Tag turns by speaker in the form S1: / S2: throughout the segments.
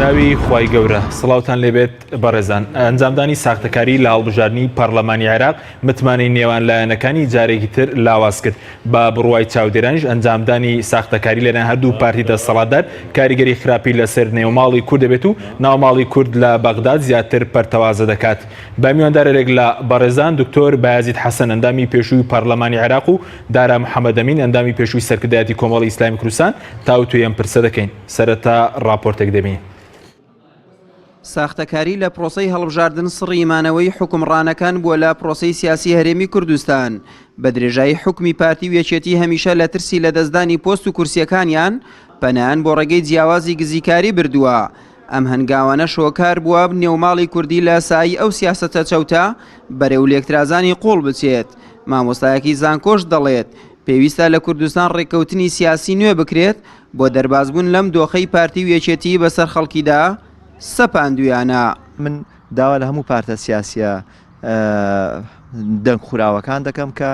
S1: ناوی خوای گەورە سڵاوتان لێبێت بەڕێزان ئەنجامدانی ساختەکاری لە هەڵبژاردنی پەرلەمانی عێراق متمانەی نێوان لایەنەکانی جارێکی تر لاواز کرد بە بڕوای چاودێرانیش ئەنجامدانی ساختەکاری لەلایەن هەردوو پارتی دەسەڵاتدار کاریگەری خراپی لەسەر نێوماڵی کورد دەبێت و ناوماڵی کورد لە بەغداد زیاتر پەرتەوازە دەکات. بە میواندارێک لە بەڕێزان دکتۆر بایەزید حەسەن ئەندامی پێشووی پەرلەمانی عێراق و دارا محەمەدەمین ئەندامی پێشووی سەرکردایەتی کۆمەڵی ئیسلامی کوردستان تاوتوێی ئەم پرسە دەکەین. سەرەتا ڕاپۆرتێک دەبینین.
S2: ساختەکاری لە پرۆسەی هەڵبژاردن سڕی مانەوەی حوکمڕانەکان بووە لە پرۆسەی سیاسی هەرێمی کوردستان، بە درێژایی حوکمی پارتی و یەکێتی هەمیشە لە ترسی لەدەستدانی پۆست و کورسیەکانیان پەنایان بۆ ڕێگەی جیاوازی گزیکاری بردووە، ئەم هەنگاوانەش هۆکار بووە نێوماڵی کوردی لە سایەی ئەو سیاسەتە چەوتە بەرەو لێکترازانی قوڵ بچێت، مامۆستایەکی زانکۆش دەڵێت، پێویستە لە کوردستان ڕێککەوتنی سیاسی نوێ بکرێت بۆ دەربازبوون لەم دۆخەی پارتی و یەکێتی بەسەر خەڵکیدا سەپاندویانە.
S3: من داوا لە هەموو پارتە سیاسیە دەنگ خوراوەکان دەکەم کە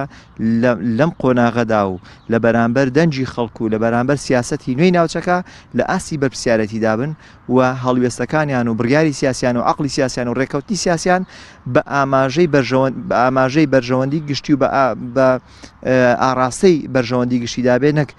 S3: لەم قۆناغەدا و لە بەرامبەر دەنگی خەڵک و لە بەرامبەر سیاسەتی نوێی ناوچەکە لە ئاستی بەرپرسیارێتیدا بن و هەڵوێستەکانیان و بڕیاری سیاسیان و عەقڵی سیاسیان و ڕێککەوتنی سیاسیان بە ئاماژەی بەرژەوەند بە ئاماژەی بەرژەوەندی گشتی و بە ئاڕاستەی بەرژەوەندی گشتیدا بێ نەک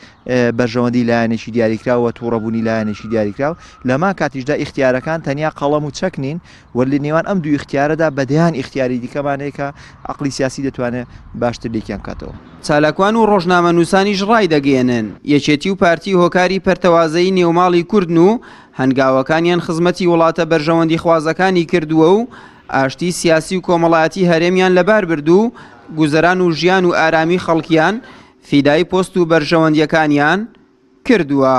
S3: بەرژەوەندی لایەنێکی دیاریکراو و تووڕەبوونی لایەنێکی دیاریکراو لەمان کاتیشدا ئیختیارەکان تەنیا قەڵەم و چەک نین و لە نێوان ئەم دوو ئیختیارەدا بە دەیان ئیختیاری دیکەمان هەیە کە عەقڵی سیاسی دەتوانێت باشتر لێکیان بکاتەوە.
S2: چالاکوان و ڕۆژنامەنووسانیش ڕایدەگەیەنن، یەکێتی و پارتی هۆکاری پەرتەوازەیی نێوماڵی کوردن و هەنگاوەکانیان خزمەتی وڵاتە بەرژەوەندیخوازەکانی کردووە و ئاشتی سیاسی و کۆمەڵایەتی هەرێمیان لەبار برد و گوزەران و ژیان و ئارامی خەڵکیان فیدای پۆست و بەرژەوەندیەکانیان کردووە.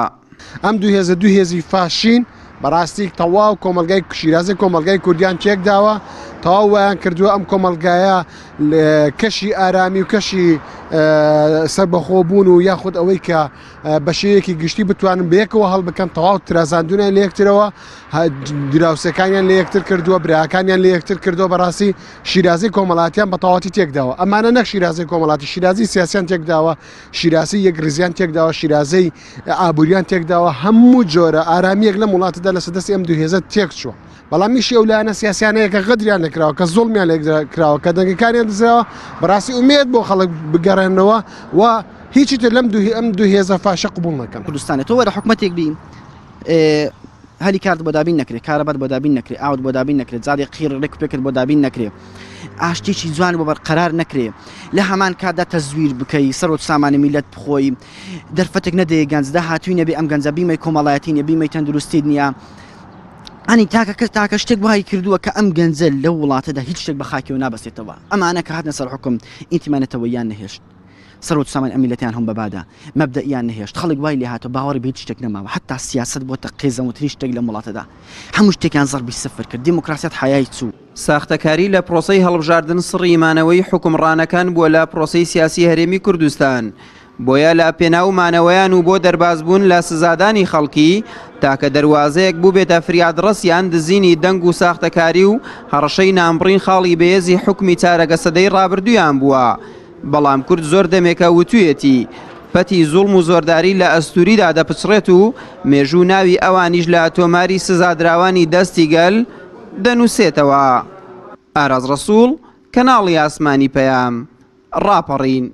S4: ئەم دوو هێزە دوو هێزی فاشین بەڕاستی تەواو کۆمەلگای شیرازی کۆمەلگای کوردیان تێکداوە تەواو وایان کردووە ئەم کۆمەلگایە کەشی ئارامی و کەشی سەربەخۆبوون و یاخود ئەوەی کە بە شێوەیەکی گشتی بتوانن بەیەکەوە هەڵبکەن تەواو ترازاندونیان لە یەکترەوە دراوسەکانیان لە یەکتر کردووە براکانیان لە یەکتر کردووە بەڕاستی شیرازی کۆمەڵاتیان بە تەواتی تێکداوە ئەمانە نەک شیرازی کۆمەڵاتی شیرازی سیاسیان تێکداوە شیرازی یەک ریزیان تێکداوە شیرازەی ئابووریان تێکداوە هەموو جۆرە ئارامیەک لەم وڵاتەدا لە سەدەستی ئەم دوو هێزە تێکچووە بەڵام میشی ئەو لایەنە سیاسیانەیە کە غەدریان لێکراوە کە زوڵمیان لێکراوە کە دەنگەکانیان دزراوە بەڕاستی ئومێد بۆ خەڵک بگەڕێنەوە و هیچی تر لەم دوو ئەم دوو هێزە فاشە قبوڵ نەکەن.
S5: کوردستانێ تۆ وەرە حکومەتێک بی هەلی کارت بۆ دابین نەکرێ کارەبات بۆ دابین نەکرێ ئاوت بۆ دابین نەکرێت زادی قیڕ ڕێک پێکرد بۆ دابین نەکرێ ئاشتێکی جوان بۆ بەرقەرار نەکرێ لە هەمان کاتدا تەزویر بکەی سەرۆک سامانی میلەت بخۆی دەرفەتێک نەدەیە گەنج داهاتوی نەبێ ئەم گەنجە بیمەی کۆمەڵایەتی نیە بیمەی تەندروستی نییە ئەنی تاکە کەس تاکە شتێک وای کردووە کە ئەم گەنجە لەو وڵاتەدا هیچ شتێک بە خاکیەوە نابەستێتەوە ئەمانە کە هاتنە سەر حکوم ئینتیمانەتەوەیان نەهێشت سەروەت و سامانی ئەم میللەتەیان هەم بەبادا، مەبدەئیان نەهێشت، خەڵک وای لێهاتوە باوەڕی بە هیچ شتێک نەماوە، حەتا سیاسەت بۆتە قێزەونترین شتێک لەم وڵاتەدا، هەموو شتێکیان زەربی سفر کرد، دیموکراسیەت حەیای چوو.
S2: ساختەکاری لە پرۆسەی هەڵبژاردن سڕی مانەوەی حوکمڕانەکان بووە لە پرۆسەی سیاسی هەرێمی کوردستان، بۆیە لە پێناو مانەوەیان و بۆ دەربازبوون لە سزادانی خەڵکی، تاکە دەروازەیەک بووبێتە فریادڕەسیان دزینی دەنگ و ساختەکاری و هەڕەشەی نانبڕین خاڵی بەهێزی حوکمی چارەگە سەدەی ڕابردوویان بووە. بەڵام کورد زۆر دەمێکە وتویەتی پەتی زوڵم و زۆرداری لە ئەستوریدا دەپچڕێت و مێژوو ناوی ئەوانیش لە تۆماری سزادراوانی دەستی گەل دەنووسێتەوە. ئاراز ڕەسوڵ، کەناڵی ئاسمانی پەیام، ڕاپەڕین.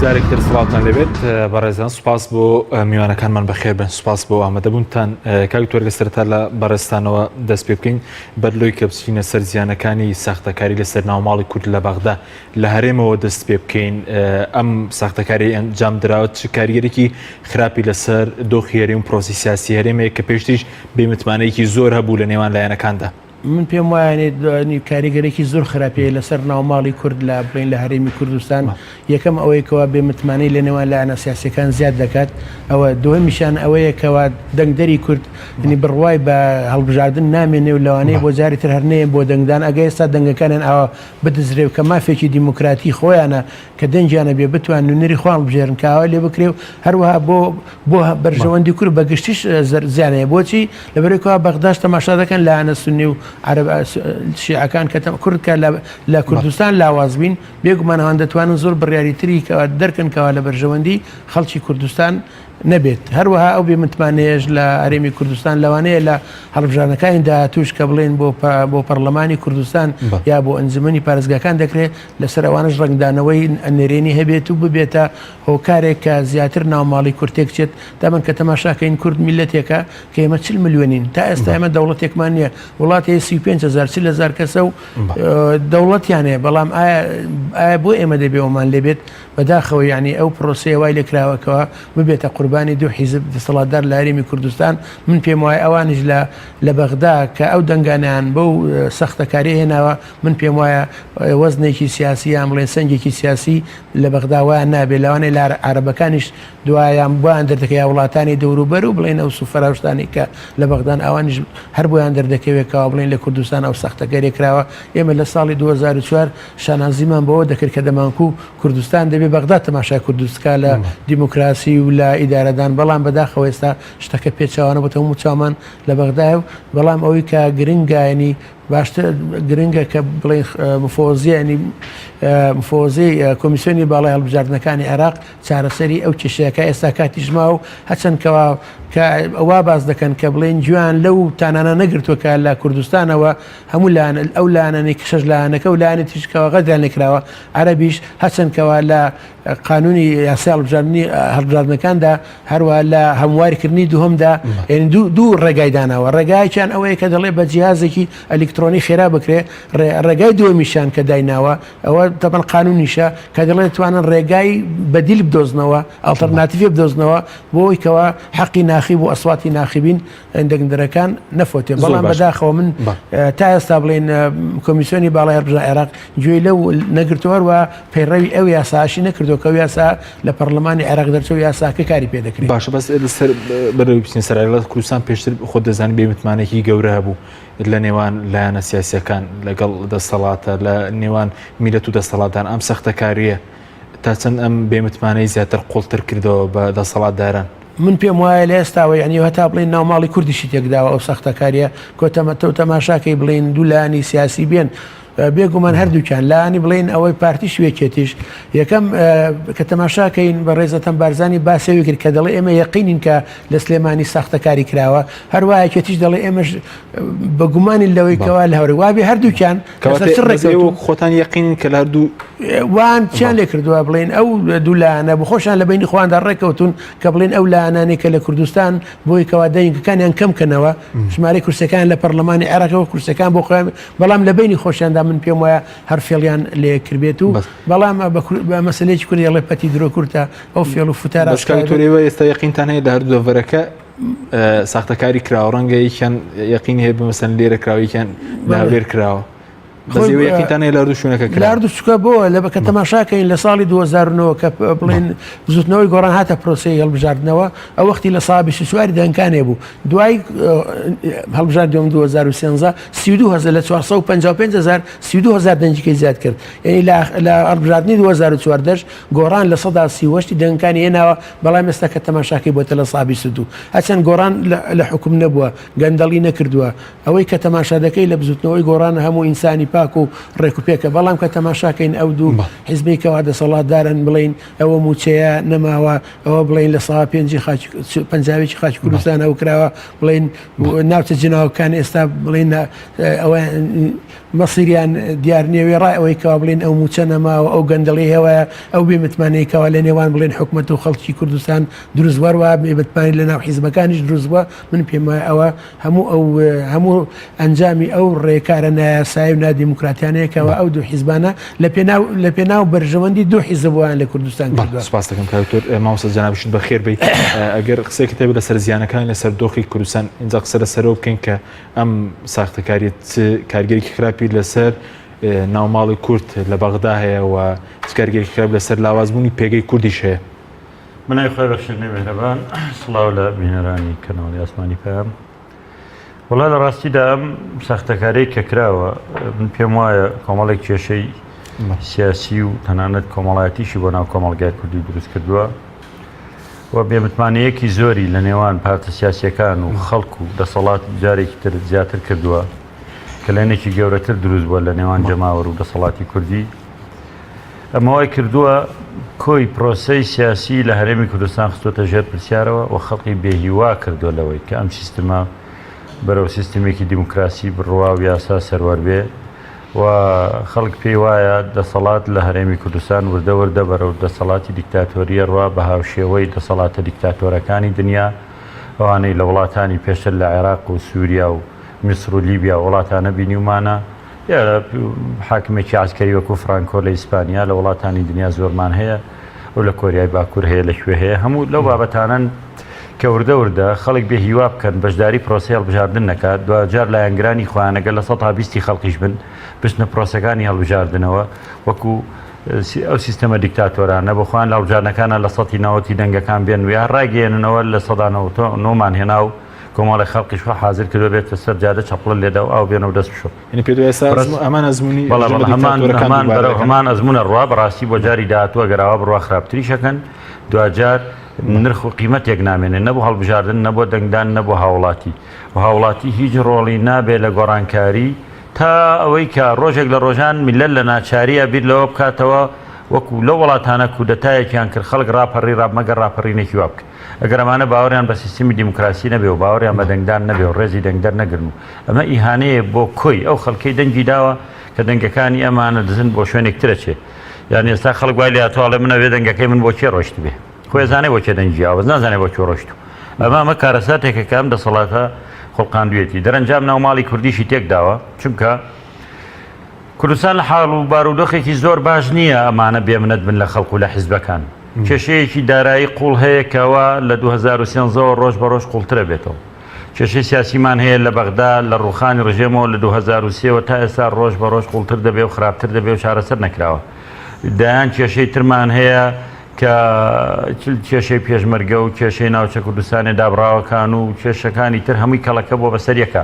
S1: جارێک تر سڵاوتان لێبێت بەڕێزان سوپاس بۆ میوانەکانمان بەخێر بن سوپاس بۆ ئامادەبوونتان کاک تۆرگە سەرتا لە بەڕێزتانەوە دەست پێ بکەین بەر لۆی کە بچینە سەر زیانەکانی ساختەکاری لەسەر ناوماڵی کورد لە بەغدا لە هەرێمەوە دەست پێ بکەین ئەم ساختەکاری ئەنجام دراوە چ کاریگەرێکی خراپی لەسەر دۆخی هەرێم و پرۆسی سیاسی هەرێمەیە کە پێشتریش بێ متمانەیەکی زۆر هەبوو لە نێوان لایەنەکاندا.
S6: من پێم وایە کاریگەرێکی زۆر خراپی لەسەر ناوماڵی کورد لە بڵین لە هەرێمی کوردستان یەکەم ئەوەی کەوا بێ متمانەی لە نێوان لایەنە سیاسیەکان زیاد دەکات ئەوە دووەمیشان ئەوەیە کەوا دەنگدەری کورد ینی بڕوای بە هەڵبژاردن نامێنێ و لەوانەیە بۆ جاری تر هەر نەیەن بۆ دەنگدان ئەگە ئێستا دەنگەکانیان ئاوا بدزرێ و کە مافێکی دیموکراتی خۆیانە کە دەنگیانە بێ بتوان نوێنەری خۆیان بژێرن کە ئاوا لێ بکرێ و هەروەها بۆ بۆ بەرژەوەندی کورد بە گشتیش زیانەیە بۆچی لەبەرئەوەی کەوا بەغداش تەماشا دەکەن لایەنە سوننی و عەرەب شیعەکان کە کورد کە لە کوردستان لاواز بین بێگومان ئەوان دەتوانن زۆر بڕیاری تری کەوا دەرکەن کەوا لە بەرژەوەندی خەڵکی کوردستان نەبێت. هەروەها ئەو بێ متمانەیەش لە هەرێمی کوردستان لەوانەیە لە هەڵبژاردنەکانی داهاتووش کە بڵێن بۆ بۆ پەڕلەمانی کوردستان یا بۆ ئەنجومەنی پارێزگاکان دەکرێت لەسەر ئەوانەش ڕەنگدانەوەی نەرێنی هەبێت و ببێتە هۆکارێک کە زیاتر ناوماڵی کورد تێکچێت. دابن کە تەماشاکەین کورد میللەتێکە کە ئێمە 40 ملیۆنین تا ئێستا ئێمە دەوڵەتێکمان نییە وڵات هەیە 35 هەزار 40 هەزار کەسە و دەوڵەتیان هەیە بەڵام ئایا ئایا بۆ ئێمە دەبێ ئەومان لێبێت بەداخەوە یانی ئەو پرۆسەیە وای لێکراوە کەوا ببێتە قوربانی دوو حیزب دەسەڵاتدار لە هەرێمی کوردستان من پێم وایە ئەوانیش لە لە بەغدا کە ئەو دەنگانیان بەو سەختەکاری هێناوە من پێم وایە وەزنێکی سیاسی یان بڵێن سەنگێکی سیاسی لە بەغدا وایان نابێت لەوانەیە لە عەرەبەکانیش دوایان بۆیان دەردەکەوێت یا وڵاتانی دەوروبەر و بڵێن ئەو سوفەراوشتانی کە لە بەغدان ئەوانیش هەر بۆیان دەردەکەوێت کەوا بڵێن لە کوردستان ئەو سەختەگەرێ کراوە ئێمە لە ساڵی 2004 شانازیمان بەوە دەکرد کە دەمانکو کوردستان دەبێ بەغدا تەماشای کوردستکا لە دیموکراسی و لە ئیدارەدان بەڵام بەداخەوە ئێستا شتەکە پێچەوانە بۆتە هەموو چاومان لە بەغدایە و بەڵام ئەوەی کە گرنگە ینی باشتر گرنگە کە بڵێن مفۆزیە ینی مفۆزی کۆمیسیۆنی باڵای هەڵبژاردنەکانی عێراق چارەسەری ئەو کێشەیە کە ئێستا کاتیش ماوە و هەرچەند کەوا کە وا باس دەکەن کە بڵێن گوێیان لەو تانانە نەگرتووە کە لە کوردستانەوە هەموو لایەن ئەو لایەنانەی کە شەش لایەنەکە و لایەنی تریش کەوا غەدریان لێکراوە عەرەبیش هەرچەند کەوا لە قانونی یاسای هەڵبژاردنی هەڵبژاردنەکاندا هەروە لە هەموارکردنی دووهەمدا یعنی دوو دوو ڕێگای داناوە ڕێگایەکیان ئەوەیە کە دەڵێ بە جیهازێکی ئەلیکترۆنی خێرا بکرێ ڕێگای دووەمیشیان کە دایناوە ئەوە تەبەن قانونیشە کە دەڵێ توانن ڕێگای بەدیل بدۆزنەوە ئەڵتەرناتیڤێ بدۆزنەوە بۆ ئەوەی کەوا حەقی ناخیب و ئەسواتی ناخیبین دەنگدەرەکان نەفۆتێ بەڵام بەداخەوە من تا ئێستا بڵێن کۆمیسیۆنی باڵای هەڵبژاردنی عێراق گوێی لەو نەگرتووە هەروە پەیڕەوی ئەو یاساشی نەکردو کە یاسا لە پەرلەمانی عێراق دەرچوو یاساکە کاری پێ دەکرێت
S1: باشە بەس لەسەر بەرەوی بچین سەر عێراق کوردستان پێشتر خۆت دەزانی بێ متمانەیەکی گەورە هەبوو لە نێوان لایەنە سیاسیەکان لەگەڵ دەسەڵاتە لە نێوان میلەت و دەسەڵاتدان ئەم سەختەکاریە تا چەند ئەم بێمتمانەی زیاتر قوڵتر کردەوە بە دەسەڵاتداران؟
S6: من پێم وایە لە ئێستاوە یعنی هەتا بڵێن ناو ماڵی کوردیشی تێکداوە ئەو سەختەکاریە کۆتەمەتە و تەماشاکەی بڵێن دوو لایەنی سیاسی بێن بێگومان هەردووکیان لایەنی بڵێن ئەوەی پارتیش وێکێتیش یەکەم کە تەماشاکەین بە ڕێزەتەم بارزانی باسەوی کرد کە دەڵێ ئێمە یەقینین کە لە سلێمانی ساختەکاری کراوە هەروە یەکێتیش دەڵێ ئێمەش بە گومانین لەوەی کەوا لە هەورە وابێ هەردووکیان
S1: خۆتان یەقینین کە لە هەردوو
S6: وان چیان لێ کردووە بڵێن ئەو دوو لایەنە بۆ خۆشیان لە بینی خۆیاندا ڕێککەوتون کە بڵێن ئەو لایەنانەی کە لە کوردستان بۆی کەوا دەنگەکانیان کەم کەنەوە ژمارەی کورسەکان لە پەرلەمانی عێراقەوە کورسەکان بۆ خۆیان بەڵام لە بینی خۆشیاندا من پێم وایە هەر فێڵیان لێ کردبێت و بەڵام بە مەسلێکی کوردی ئەڵێ پەتی درۆ کورتە ئەو فێڵ و فتار
S1: ئاشکرا ئێستا یەقینتان هەیە لە هەردوو دەڤەرەکە ساختەکاری کراوە ڕەنگە یەکیان یەقین هەیە بمەسەن لێرە کراوە یەکیان لە هەولێر کراوە بەس ئێوە یەقینتان هەیە لە هەردوو شوێنەکە
S6: کراوە لە هەردوو چکە بۆ لە بە کە تەماشاکەین لە ساڵی 2009 کە بڵێن بزوتنەوەی گۆڕان هاتە پرۆسەی هەڵبژاردنەوە ئەو وەختی لە سا 24 دەنگانێ بوو دوای هەڵبژاردنەوە 2013 32 هەزار لە 455 هەزار 32 هەزار دەنگیکەی زیاد کرد یعنی لە هەڵبژاردنی 2014 گۆڕان 38% دەنگەکانی هێناوە بەڵام ئێستا کە تەماشاکەی بۆتە 22% هەرچەند گۆڕان لە حوکم نەبووە گەندەڵی نەکردووە ئەوەی کە تەماشا دەکەی لە بزوتنەوەی گۆڕان هەموو ئینسانی پاک و ڕێک و پێکە بەڵام کە تەماشاکەین ئەو دوو حیزبەی کەوا دەسەڵاتدارن بڵێین ئەوە موچەیە نەماوە ئەوە بڵێین لە سەوا پێنجی خاک پەنجاوێکی خاکی کوردستان ئەو کراوە بڵێین ناوچە جناوەکان ئێستا بڵێین ئەوە مەسیریان دیار نییە وێڕای ئەوەی کەوا بڵێن ئەو موچە نەماوە ئەو گەندەڵی هەوایە ئەو بێ متمانەی کەوا لە نێوان بڵێن حکومەت و خەڵکی کوردستان دروست وەروە بێ متمانەی لە ناو حیزبەکانیش دروست بووە من پێم وایە ئەوە هەموو ئەو هەموو ئەنجامی ئەو ڕێکارە نایاسایی و نادیموکراتیانە. نادیموکراتیانەیە کەوا ئەو دوو حیزبانە لە پێناو لە پێناو بەرژەوەندی دوو حیزب وایان لە کوردستان
S1: بەڵێ
S6: کردووە.
S1: سوپاس دەکەم کاک دکتۆر. مامۆستا جەنابیشت بەخێر بێیت. ئەگەر قسەیەکت هەبێت لەسەر زیانەکانی لەسەر دۆخی کوردستان ئینجا قسە لەسەرەوە بکەین کە ئەم ساختەکاریە چ کارگەرێکی خراپی لەسەر ناوماڵی کورد لە بەغدا هەیە و چ کارگەرێکی خراپ لەسەر لاوازبوونی پێگەی کوردیش هەیە.
S7: بەناوی خوای بەخشندەی میهرەبان سڵاو لە بینەرانی کەناڵی ئاسمانی پەیام. وەڵا لە ڕاستیدا ئەم ساختەکاریی کە کراوە من پێم وایە کۆمەڵێک کێشەی سیاسی و تەنانەت کۆمەڵایەتیشی بۆ ناو کۆمەڵگای کوردی دروست کردووە و بێمتمانەیەکی زۆری لە نێوان پارتە سیاسیەکان و خەڵک و دەسەڵات جارێکی تر زیاتر کردووە کە لایەنێکی گەورەتر دروست بووە لە نێوان جەماوەر و دەسەڵاتی کوردی. ئەمە وای کردووە کۆی پرۆسەی سیاسی لە هەرێمی کوردستان خستۆتە ژێر پرسیارەوە و خەڵکی بێهیوا کردووە لەوەی کە ئەم سیستمە بەرەو سیستمێکی دیموکراسی بڕوا و یاسا سەروەر بێ و خەڵک پێی وایە دەسەڵات لە هەرێمی کوردستان وردە وردە بەرەو دەسەڵاتی دیکتاتۆریە ڕوا بە هاوشێوەی دەسەڵاتە دیکتاتۆرەکانی دنیا ئەوانەی لە وڵاتانی پێشتر لە عێراق و سووریا و میسر و لیبیا و وڵاتانە بینیومانە دیارە حاکمێکی عەسکەری وەکو فرانکۆ لە ئیسپانیا لە وڵاتانی دنیا زۆرمان هەیە و لە کۆریای باکوور هەیە لە کوێ هەیە هەموو لەو بابەتانەن کە وردە وردە خەڵک بێ هیوا بکەن بەشداری پرۆسەی هەڵبژاردن نەکات دواجار لایەنگرانی خۆیان ئەگەر 20%ی خەڵکیش بن بچنە پرۆسەکانی هەڵبژاردنەوە وەکو ئەو سیستەمە دیکتاتۆرانە بۆ خۆیان لە هەڵبژاردنەکانە لە سەتی نەوەتی دەنگەکان بێن و یا ڕاگەیەننەوە 99%مان هێنا و کۆمەڵێک خەڵکیش خۆ حازر کردوە بێتە سەر جادە چەپڵە لێدە و ئاو بێنە و دەست بشۆ.
S1: یەعنی پێت وایە ئێستا ئەزموون هەمان ئەزموونی
S7: بەڵێ
S1: ڕژێمە
S7: بەڵێ هەمان
S1: دیکتاتۆرەکان
S7: هەمان
S1: دووبارە
S7: بەرەو
S1: دەکەن؟
S7: هەمان ئەزموونە ڕوا بەڕاستی بۆ جاری داهاتوو ئەگەر ئاوا بڕوا خراپتریش ئەکەن دواجار نرخ و قیمەتێک نامێنێ نە بۆ هەڵبژاردن نە بۆ دەنگدان نە بۆ هاوڵاتی و هاوڵاتی هیچ ڕۆڵی نابێ لە گۆڕانکاری تا ئەوەی کە ڕۆژێک لە ڕۆژان میللەت لە ناچارییا بیر لەوە بکاتەوە وەکو لەو وڵاتانە کودەتایەکیان کرد خەڵک ڕاپەڕی ڕا مەگەر ڕاپەڕینێکی وا بکەن. ئەگەر ئەمانە باوەڕیان بە سیستمی دیموکراسی نەبێ و باوەڕیان بە دەنگدان نەبێ و ڕێزی دەنگدەر نەگرن و ئەمە ئیهانەیە بۆ کۆی ئەو خەڵکەی دەنگی داوە کە دەنگەکانی ئەمانە دزن بۆ شوێنێک ترە چێ یان ئێستا خەڵک وای لێهاتووە ئەڵێ من ئەوێ دەنگەکەی من بۆ کێ ڕۆیشتبێ خۆی ئەزانێ بۆ کێ دەنگی یاوە بەس نازانێ بۆ کوێ ڕۆیشتوو ئەمە ئەمە کارەساتێکە کە ئەم دەسەڵاتە خوڵقاندوێتی دەرەنجام ناو ماڵی کوردیشی تێک داوە چونکە کوردستان لە حاڵ و بارودۆخێکی زۆر باش نییە ئەمانە بێمنەت بن لە خەڵک و لە حیزبەکان. کێشەیەکی دارایی قوڵ هەیە کەوا لە 2013 ەوە ڕۆژ بە ڕۆژ قوڵترە بێتەوە. کێشەی سیاسیمان هەیە لە بەغدا لە ڕووخانی ڕژێمەوە لە 2003 ەوە تا ئێستا ڕۆژ بە ڕۆژ قوڵتر دەبێ و خراپتر دەبێ و چارەسەر نەکراوە. دەیان کێشەی ترمان هەیە کە کێشەی پێشمەرگە و کێشەی ناوچە کوردستانێ دابڕاوەکان و کێشەکانی تر هەمووی کەڵەکە بووە بەسەر یەکا.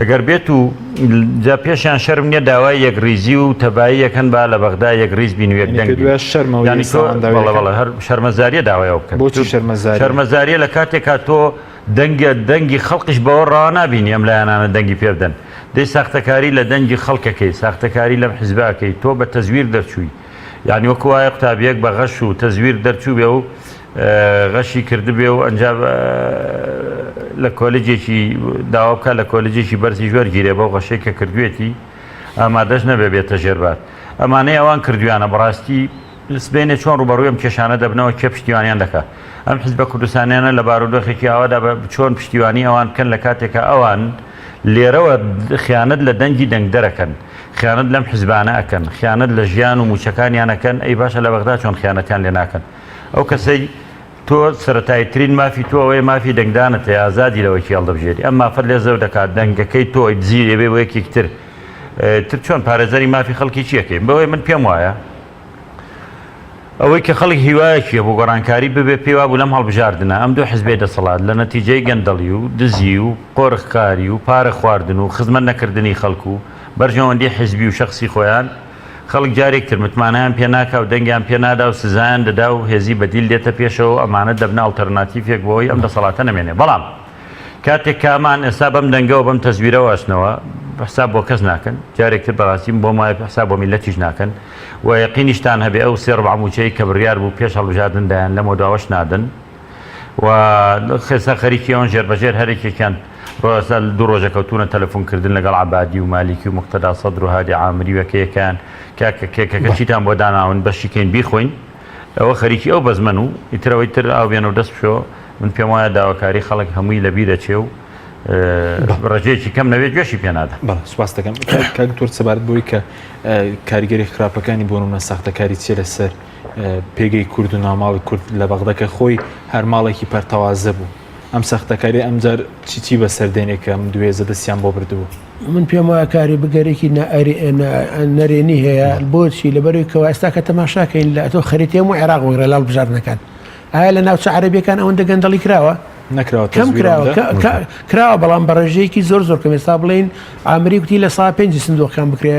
S7: ئەگەر بێت و جا پێشیان شەرم نییە داوای یەکڕیزی و تەبایی یەکەن با لە بەغدا یەکڕیز بین و یەک دەنگ بین.
S1: یانی تۆ
S7: بەڵێ بەڵێ هەر شەرمەزاریە داوای ئەو بکەن.
S1: بۆچی شەرمەزاریە؟
S7: شەرمەزاریە لە کاتێکا تۆ دەنگە دەنگی خەڵقیش بەوە ڕەوا نابینی ئەم لایەنانە دەنگی پێ بدەن. دەی ساختەکاری لە دەنگی خەڵکەکەی، ساختەکاری لەم حیزبە ئەکەی، تۆ بە تەزویر دەرچووی. یانی وەکو وایە قوتابیەک بە غەش و تەزویر دەرچووبێ و غەشی کردبێ و ئەنجا لە کۆلجێکی داوا بکات لە کۆلجێکی بەرزیش وەرگیرێ بەو غەشەی کە کردوێتی ئامادەش نەبێ بێتە ژێربار ئەمانەی ئەوان کردویانە بەڕاستی سبێنێ چۆن ڕوبەڕووی ئەم کێشانە دەبنەوە کێ پشتیوانیان دەکات ئەم حزبە کوردستانیانە لە بارودۆخێکی ئاوادا چۆن پشتیوانی ئەوان بکەن لە کاتێکا ئەوان لێرەوە خیانەت لە دەنگی دەنگدەرەکەن خیانەت لەم حزبانە ئەکەن خیانەت لە ژیان و موچەکانیان ئەکەن ئەی باشە لە بەغدا چۆن خیانەتیان لێ ناکەن ئەو کەسەی تۆ سەرەتاییترین مافی تۆ ئەوەیە مافی دەنگدانت هەیە ئازادی لەوەی کێ هەڵدەبژێری ئەم مافەت لێ زەوت دەکات دەنگەکەی تۆ دزی دەبێ بۆ یەکێک تر تر چۆن پارێزەری مافی خەڵکی چیەکەی بەوەی من پێم وایە ئەوەی کە خەڵک هیوایەکی هەبوو گۆڕانکاری ببێ پێی وابوو لەم هەڵبژاردنە ئەم دوو حزبەی دەسەڵات لە نەتیجەی گەندەڵی و دزی و قۆرخکاری و پارە خواردن و خزمەت نەکردنی خەڵک و بەرژەوەندی حزبی و شەخسی خۆیان خەڵک جارێک تر متمانەیان پێ ناکا و دەنگیان پێ نادا و سزایان دەدا و هێزی بەدیل دێتە پێشەوە و ئەمانە دەبنە ئەڵتەرناتیفێک بۆ ئەوەی ئەم دەسەڵاتە نەمێنێ بەڵام کاتێک کە ئەمان ئێستا بەم دەنگەوە بەم تەزویرەوە ئەچنەوە حساب بۆ کەس ناکەن جارێک تر بەڕاستی بۆم وایە حساب بۆ میللەتیش ناکەن و یەقینیشتان هەبێ ئەو سێ ڕبع مووچەی کە بڕیار بوو پێش هەڵبژاردن دایان لەمەو دواوەش نادەن و خێسا خەریکی ئەوەن ژێربەژێر هەرێکێکیان ڕۆسا دوو ڕۆژە کەوتونە تەلەفۆن کردن لەگەڵ عەبادی و مالیکی و موقتەدا سەدر و هادی عامری و یەکەیەکەیان کاکە کێکەکە چیتان بۆ داناون بەشی کەین بیخۆین ئەوە خەریکی ئەو بەزمەن و ئیتر ئەوەی تر ئاو بێنە و دەست بشۆ من پێم وایە داواکاری خەڵک هەمووی لەبیر ئەچێ و. ڕێژەیەکی کەم نەبێت گوێشی پێ نادا.
S1: بەڵێ سوپاس دەکەم کاک دکتۆر سەبارەت بەوەی کە کاریگەری خراپەکانی بۆ نمونە ساختەکاری چیە لەسەر پێگەی کورد و ناوماڵی کورد لە بەغدا کە خۆی هەر ماڵێکی پەرتەوازە بوو ئەم ساختەکاری ئەمجار چی چی بەسەر دێنێ کە ئەم دوێزە دەستیان بۆ بردبوو؟
S6: من پێم وایە کاری بگەرێکی نەرێنی هەیە بۆچی لەبەرەوەی کەوا ئێستا کە تەماشاکەین لە ئەتۆ خەریتێم و عێراق وەگرە لە هەڵبژاردنەکان ئایا لە ناوچە عەرەبیەکان ئەوەندە گەندەڵی کراوە؟
S1: نەکراوە
S6: کەم کراوە کراوە بەڵام بە ڕێژەیەکی زۆر زۆر کەم ئێستا بڵین ئامری وتی لە سا پێنجی سندۆقیان بکرێ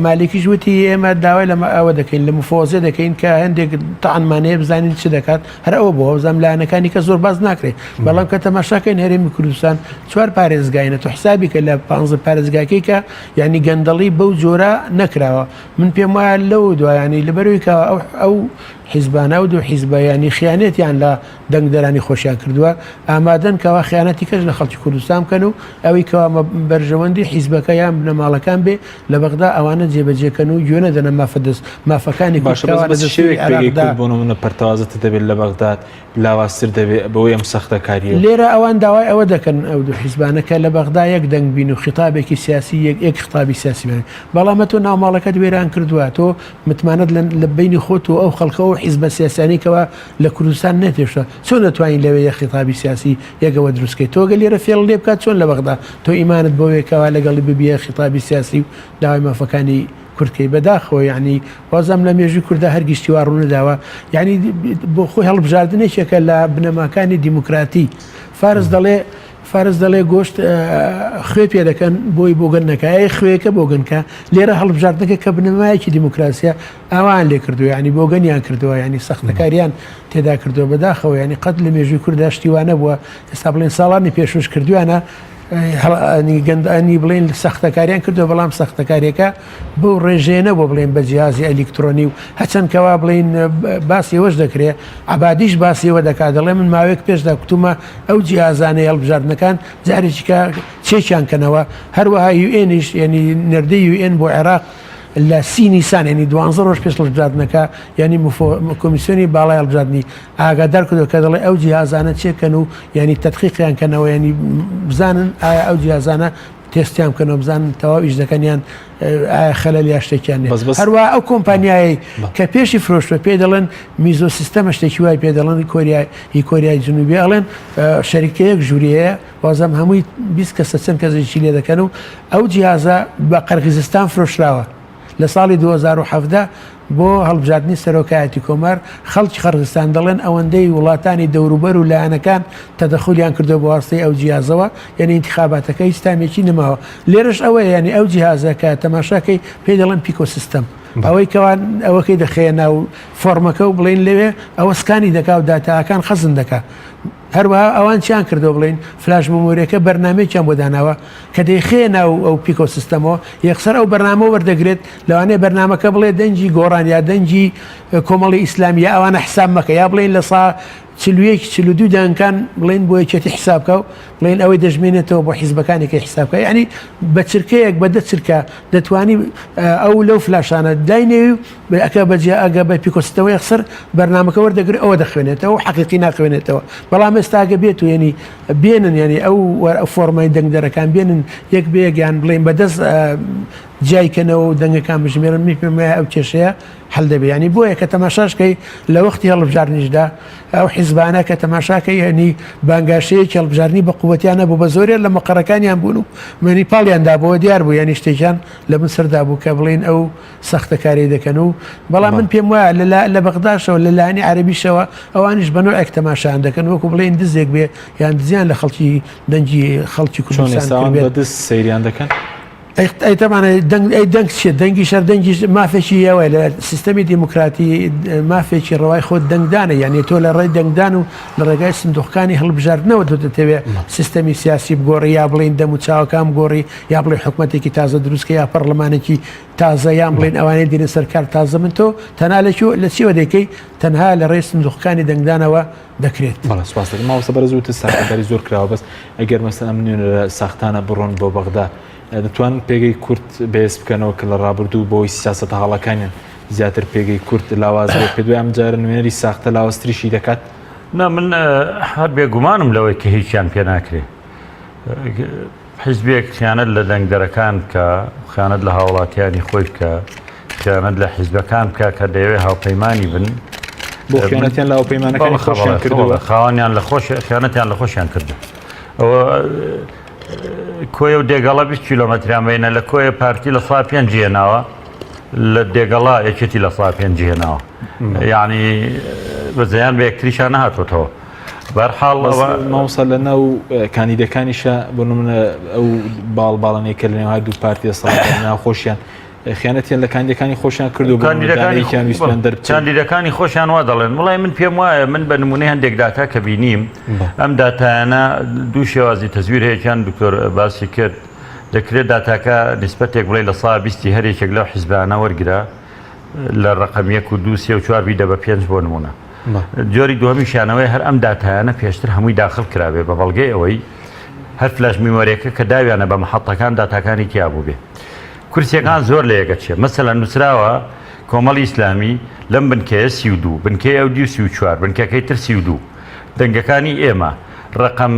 S6: مالیکیش وتی ئێمە داوای لە ئەوە دەکەین لە مفۆزێ دەکەین کە هەندێک تاانمانەیە بزانین چ دەکات هەر ئەوە بۆ بزانام لایەنەکانی کە زۆر باز ناکرێت بەڵام کە تەماشاکەین هەرێمی کوردستان چوار پارێزگاینە تو حسابی کە لە پ پارێزگاکەی کە یعنی گەندەڵی بەو جۆرە نەکراوە من پێم وایە لەو دوایانی لەبەروی کە ئەو ئەو حیزبانە و دوو حیزبە یانی خیانەتیان لە دەنگدەرانی خۆشیان کردووە، ئامادەن کەوا خیانەتی کەش لە خەڵکی کوردستان بکەن و ئەوی کەوا بەرژەوەندی حیزبەکە یان بنەماڵەکان بێ لە بەغدا ئەوانە جێبەجێ کەن و گوێ نەدەنە مافە دەست مافەکانی کورد
S1: باشە بەس
S6: کەوا
S1: بە
S6: لە
S1: چ
S6: دەستوری
S1: شێوەیەک پێگەی
S6: عێراقدا
S1: کورد بۆ نموونە پەرتەوازەتر دەبێت لە بەغداد لاوازتر دەبێت بەوەی ئەم سەختەکارییە؟
S6: لێرە ئەوان داوای ئەوە دەکەن ئەو دوو حیزبانە کە لە بەغدا یەک دەنگ بین و خیتابێکی سیاسی یەک یەک خیتابی سیاسی بن بەڵام ئەتۆ ناوماڵەکەت وێران کردووە تۆ متمانەت لە لە بەینی خۆت و ئەو خەڵکە و حیزبە سیاسیانەی کەوا لە کوردستان نەتێشتوە چۆن دەتوانی لەوێ یەک خیتابی سیاسی یەکەوە دروست کەی تۆ گەر لێرە فێڵ لێ بکات چۆن لە بەغدا تۆ ئیمانت بۆ وێ کەوا لەگەڵی ببیە خیتابی سیاسی و داوای مافەکانی کورد کەی بەداخەوە یانی وازم لە مێژووی کوردا هەر گشتی وا ڕوونەداوە یانی بۆ خۆی هەڵبژاردن یەکێکە لە بنەماکانی دیموکراتی فارس دەڵێ فارس دەڵێ گۆشت خوێ پێ دەکەن بۆی بۆگەن نەکا ئەی خوێکە بۆگەن کە لێرە هەڵبژاردنەکە کە بنەمایەکی دیموکراسیە ئاوان لێ کردو ینی بۆگەنیان کردووە ینی سەختەکاریان تێدا کردووە بەداخەوە ینی قەت لە مێژووی کووردا شتی وا نەبووە ئێستا بڵێن ساڵانی پێشوش کردویانە گەندانی بڵێن سەختەکاریان کردو بەڵام سەختەکاریەکە بەو ڕێژەیە نەبوو بڵێن بە جیهازی ئەلیکترۆنی و هەچەند کەوا بڵێین باسی ئەوەش دەکرێ عەبادیش باسی ئەوە دەکات دەڵێ من ماوەیەک پێشدا کوتومە ئەو جیهازانەی هەڵبژاردنەکان جارێکی کە چێکیان کەنەوە هەروەها یوئێنیش یعنی نێردەی یوئێن بۆ عێراق لە سی نیسان یعنی دوانزە ڕۆژ پێش هەڵبژاردنەکە یعنی کۆمیسیۆنی باڵای هەڵبژاردنی ئاگادار کردەوە کە دەڵێ ئەو جیهازانە چێکەن و یعنی تەدقیقیان کەنەوە یعنی بزانن ئایا ئەو جیهازانە تێستیان بکەنەوە بزانن تەواو ئیش دەکەن یان ئایا خەلەل یا شتێکیان نیە
S1: بەس بەس
S6: هەروە ئەو کۆمپانیایەی کە پێشی فرۆشتوە پێی دەڵێن میزۆ سیستەمە شتێکی وای پێ دەڵێن کۆریا هی کۆریای جنوبی ئەڵێن شەریکەیەک ژووری هەیە وازم هەمووی 20 کەسە چەند کەسێکی لێ دەکەن و ئەو جیازە بە قەرغیزستان فرۆشراوە لە ساڵی 2017 بۆ هەڵبژاردنی سەرۆکایەتی کۆمار، خەڵکی قەرغستان دەڵێن ئەوەندەی وڵاتانی دەوروبەر و لایەنەکان تەدەخولیان کردووە بە واستەی ئەو جیهازەوە، یەنی ئینتیخاباتەکە هیچ تامێکی نەماوە. لێرەش ئەوەیە یەنی ئەو جیهازە کە تەماشاکەی پێی دەڵێن پیکۆ سیستەم. ئەوەی کەوا ئەوەکەی دەخەیە ناو فۆڕمەکە و بڵێین لەوێ ئەوە scan ی دەکا و داتاکان خەزن دەکا. هەروەها ئەوان چیان کردووە بڵێین flash memory ەکە بەرنامەیەکیان بۆ داناوە کە دەیخەیە ناو ئەو پیکۆ سیستەمەوە یەکسەر ئەو بەرنامە وەردەگرێت لەوانەیە بەرنامەکە بڵێ دەنگی گۆڕان یا دەنگی کۆمەڵی ئیسلامی یا ئەوانە حساب مەکە یا بڵێن لە سا 41 42 دەنگەکان بڵێن بۆ یەکێتی حساب بکە و بڵێن ئەوەی دەژمێنێتەوە بۆ حیزبەکانی کە حساب بکە یعنی بە چرکەیەک بە دە چرکە دەتوانی ئەو لەو فلاشانە داینێوی و ئەکە بە جیا ئەگە بە پیکۆستەوە یەکسەر بەرنامەکە وەردەگرێت ئەوە دەخوێنێتەوە حەقیقی ناخوێنێتەوە بەڵام ئێستا ئەگە بێت و یعنی بێنن یعنی ئەو فۆرمای دەنگدەرەکان بێنن یەک بە یەک یان بڵێن بەدەست جیای کەنەوە و دەنگەکان بژمێرن من پێم وایە ئەو کێشەیە حل دەبێ ینی بۆیە کە تەماشاشکەی لە وەختی هەڵبژاردنیشدا ئەو حیزبانە کە تەماشاکەی ینی بانگاشەیەکی هەڵبژاردنی بە قوتیان نەبوو بە زۆرێ لە مەقەرەکانیان بوون و منی پاڵیان دابەوە دیار بوو ینی شتێکیان لە من سەردا بوو کە بڵین ئەو سەختەکاری دەکەن و بەڵام من پێم وایە لە بەغداشەوە لە لایەنی عەربیشەوە ئەوانیش بە نوعێک تەماشایان دەکەن وەکو بڵێن دزێک بێ یان دزیان لە خەڵکی دەنگی خەڵکی کوردستان
S1: بە دز سەیریان دەکەن؟
S6: ئەی تەبعەن دەنگ ئەی دەنگ چیە دەنگی شەر دەنگی مافێکی ئەوەیە لە سیستەمی دیموکراتی مافێکی ڕەوای خۆت دەنگدانە یعنی تۆ لە ڕێی دەنگدان و لە ڕێگای سندوقەکانی هەڵبژاردنەوە تۆ دەتەوێ سیستەمی سیاسی بگۆڕی یا بڵین دەم و چاوەکان بگۆڕی یا بڵێ حکومەتێکی تازە دروستکە یا پەرلەمانێکی تازە یان بڵێن ئەوانەی دێنە سەر کار تازە من تۆ تەنها لە کوێ لە چیوە دەیکەی تەنها لە ڕێی سندوقەکانی دەنگدانەوە دەکرێت.
S1: بەڵێ سوپاس دەکەم مامۆستا بەڕێز وتت ساختەکاری زۆر کراوە بەس ئەگەر مەسەلەن ئەم نوێنەرە ساختانە بڕۆن بۆ بەغدا دەتوانن پێگەی کورد بەهێز بکەنەوە کە لە ڕابردوو بەهۆی سیاسەتە هەڵەکانیان زیاتر پێگەی کورد لاواز بووە پێت وایە ئەم جارە نوێنەری ساختە لاوازتریشی دەکات؟
S7: نا من هەر بێگومانم لەوەی کە هیچیان پێ ناکرێ. حیزبێک خیانەت لە دەنگدەرەکان بکا، خیانەت لە هاوڵاتیانی خۆی بکا، خیانەت لە حیزبەکان بکا کە دەیەوێ هاوپەیمانی بن.
S1: بۆ خیانەتیان لە هاوپەیمانەکانی خۆشیان کردووە.
S7: خاوەنیان لە خۆش خیانەتیان لە خۆشیان کردووە. ئەوە کۆیە و دێگەڵە 20 کیلۆمەتریان بینە لە کۆیە پارتی لە سا پێنج هێناوە لە دێگەڵا یەکێتی لە سا پێنج هێناوە. یعنی بەزەیان بە یەکتریشان نەهاتووەتەوە. بەرحاڵ ئەوە
S1: مامۆستا لە ناو کاندیدەکانیشە بۆ نمونە ئەو باڵ باڵانەی کە لە نێو هەردوو پارتی دەسەڵات ناو خۆشیان خیانەتیان لە کاندیدەکانی خۆشیان کردو کاندیدەکانیان ویستیان دەربچن
S7: کاندیدەکانی خۆشیان وا دەڵێن وڵای من پێم وایە من بە نمونەی هەندێک داتا کە بینیم ئەم داتایانە دوو شێوازی تەزویر هەیەکیان دکتۆر باسی کرد دەکرێت داتاکە نسبەتێک بڵێ لە سا بیستی هەر یەکێک لەو حیزبانە وەرگرە لە ڕقم یەک و دوو سێ و چوار بیدە بە پێنج بۆ نمونە جۆری دووەمیشیان ئەوەیە هەر ئەم داتایانە پێشتر هەمووی داخل کرابێ بە بەڵگەی ئەوەی هەر flash memory ەکە کە داویانە بە محەتەکان داتاکانی تیا بووبێ. کورسیەکان زۆر لە یەکە چێ مەسەلەن نووسراوە کۆمەڵی ئیسلامی لەم بنکەیە 32 بنکەی ئەو دیو 34 بنکەکەی تر 32 دەنگەکانی ئێمە ڕقم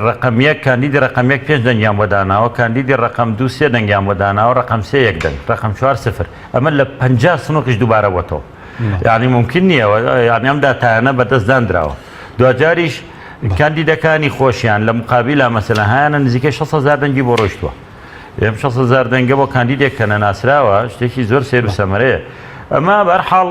S7: ڕقم یەک کاندیدی ڕقم یەک پێنج دەنگیان بۆ داناوە کاندیدی ڕقم دوو سێ دەنگیان بۆ داناوە ڕقم سێ یەک دەنگ ڕقم چوار سفر ئەمە لە 50 سنوقیش دووبارە بۆتەوە یانی مومکین نییە یانی ئەم داتایانە بەدەست دانراوە دواجاریش کاندیدەکانی خۆشیان لە مقابیلا مەسەلەن هەیانە نزیکەی 600 هەزار دەنگی بۆ ڕۆیشتووە ئێم 600 هەزار دەنگە بۆ کاندیدێک کە نەناسراوە شتێکی زۆر سێر و سەمەرەیە ئەمە بەرحاڵ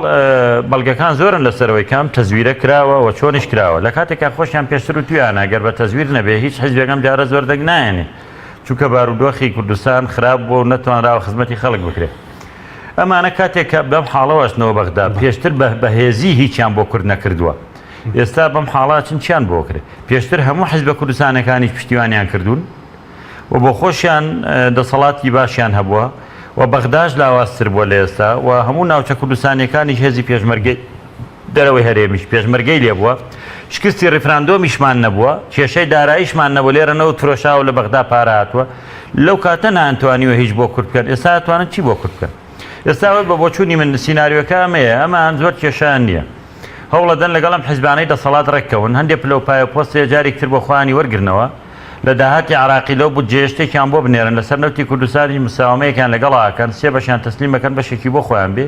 S7: بەڵگەکان زۆرن لەسەرەوەی کام تەزویرە کراوە و چۆنیش کراوە لە کاتێکا خۆشیان پێشتر و تویانە گەر بە تەزویر نەبێ هیچ حیزبێکم جارە زۆر دەنگ نایەنێ چونکە بارودۆخی کوردستان خراپ بووە و نەتوانراوە خزمەتی خەڵک بکرێت ئەمانە کاتێک کە بەم حاڵەوە ئەچنەوە بەغدا، پێشتر بە بەهێزی هیچیان بۆ کورد نەکردووە، ئێستا بەم حاڵە ئەچن چیان بۆ کرێ؟ پێشتر هەموو حیزبە کوردستانەکانیش پشتیوانیان کردوون و بۆ خۆشیان دەسەڵاتی باشیان هەبووە و بەغداش لاوازتر بووە لە ئێستا و هەموو ناوچە کوردستانیەکانیش هێزی پێشمەرگەی دەرەوەی هەرێمیش پێشمەرگەی لێ بووە، شکستی ڕیفراندۆمیشمان نەبووە، کێشەی داراییشمان نەبووە، لێرە نەوت فرۆشاوە لە بەغدا پارە هاتووە، لەو کاتە نەیانتوانیوە هیچ بۆ کورد بکەن، ئێستا ئەتوانن چی بۆ کورد بکەن؟ ئێستا ئەوەی بە بۆچوونی من سیناریۆکە ئەمەیە، ئەمان زۆر کێشەیان نییە، هەوڵەدەن لەگەڵ ئەم حیزبانەی دەسەڵات ڕێککەون، هەندێ پلە و پایە و پۆست هەیە جارێکی تر بۆ خۆیانی وەرگرنەوە، لە داهاتی عێراقی لەو بودجەیە شتێکیان بۆ بنێرن، لەسەر نەوتی کوردستانیش مساوەمەیەکیان لەگەڵا ئەکەن، سێ بەشیان تەسلیم ئەکەن بەشێکی بۆ خۆیان بێ.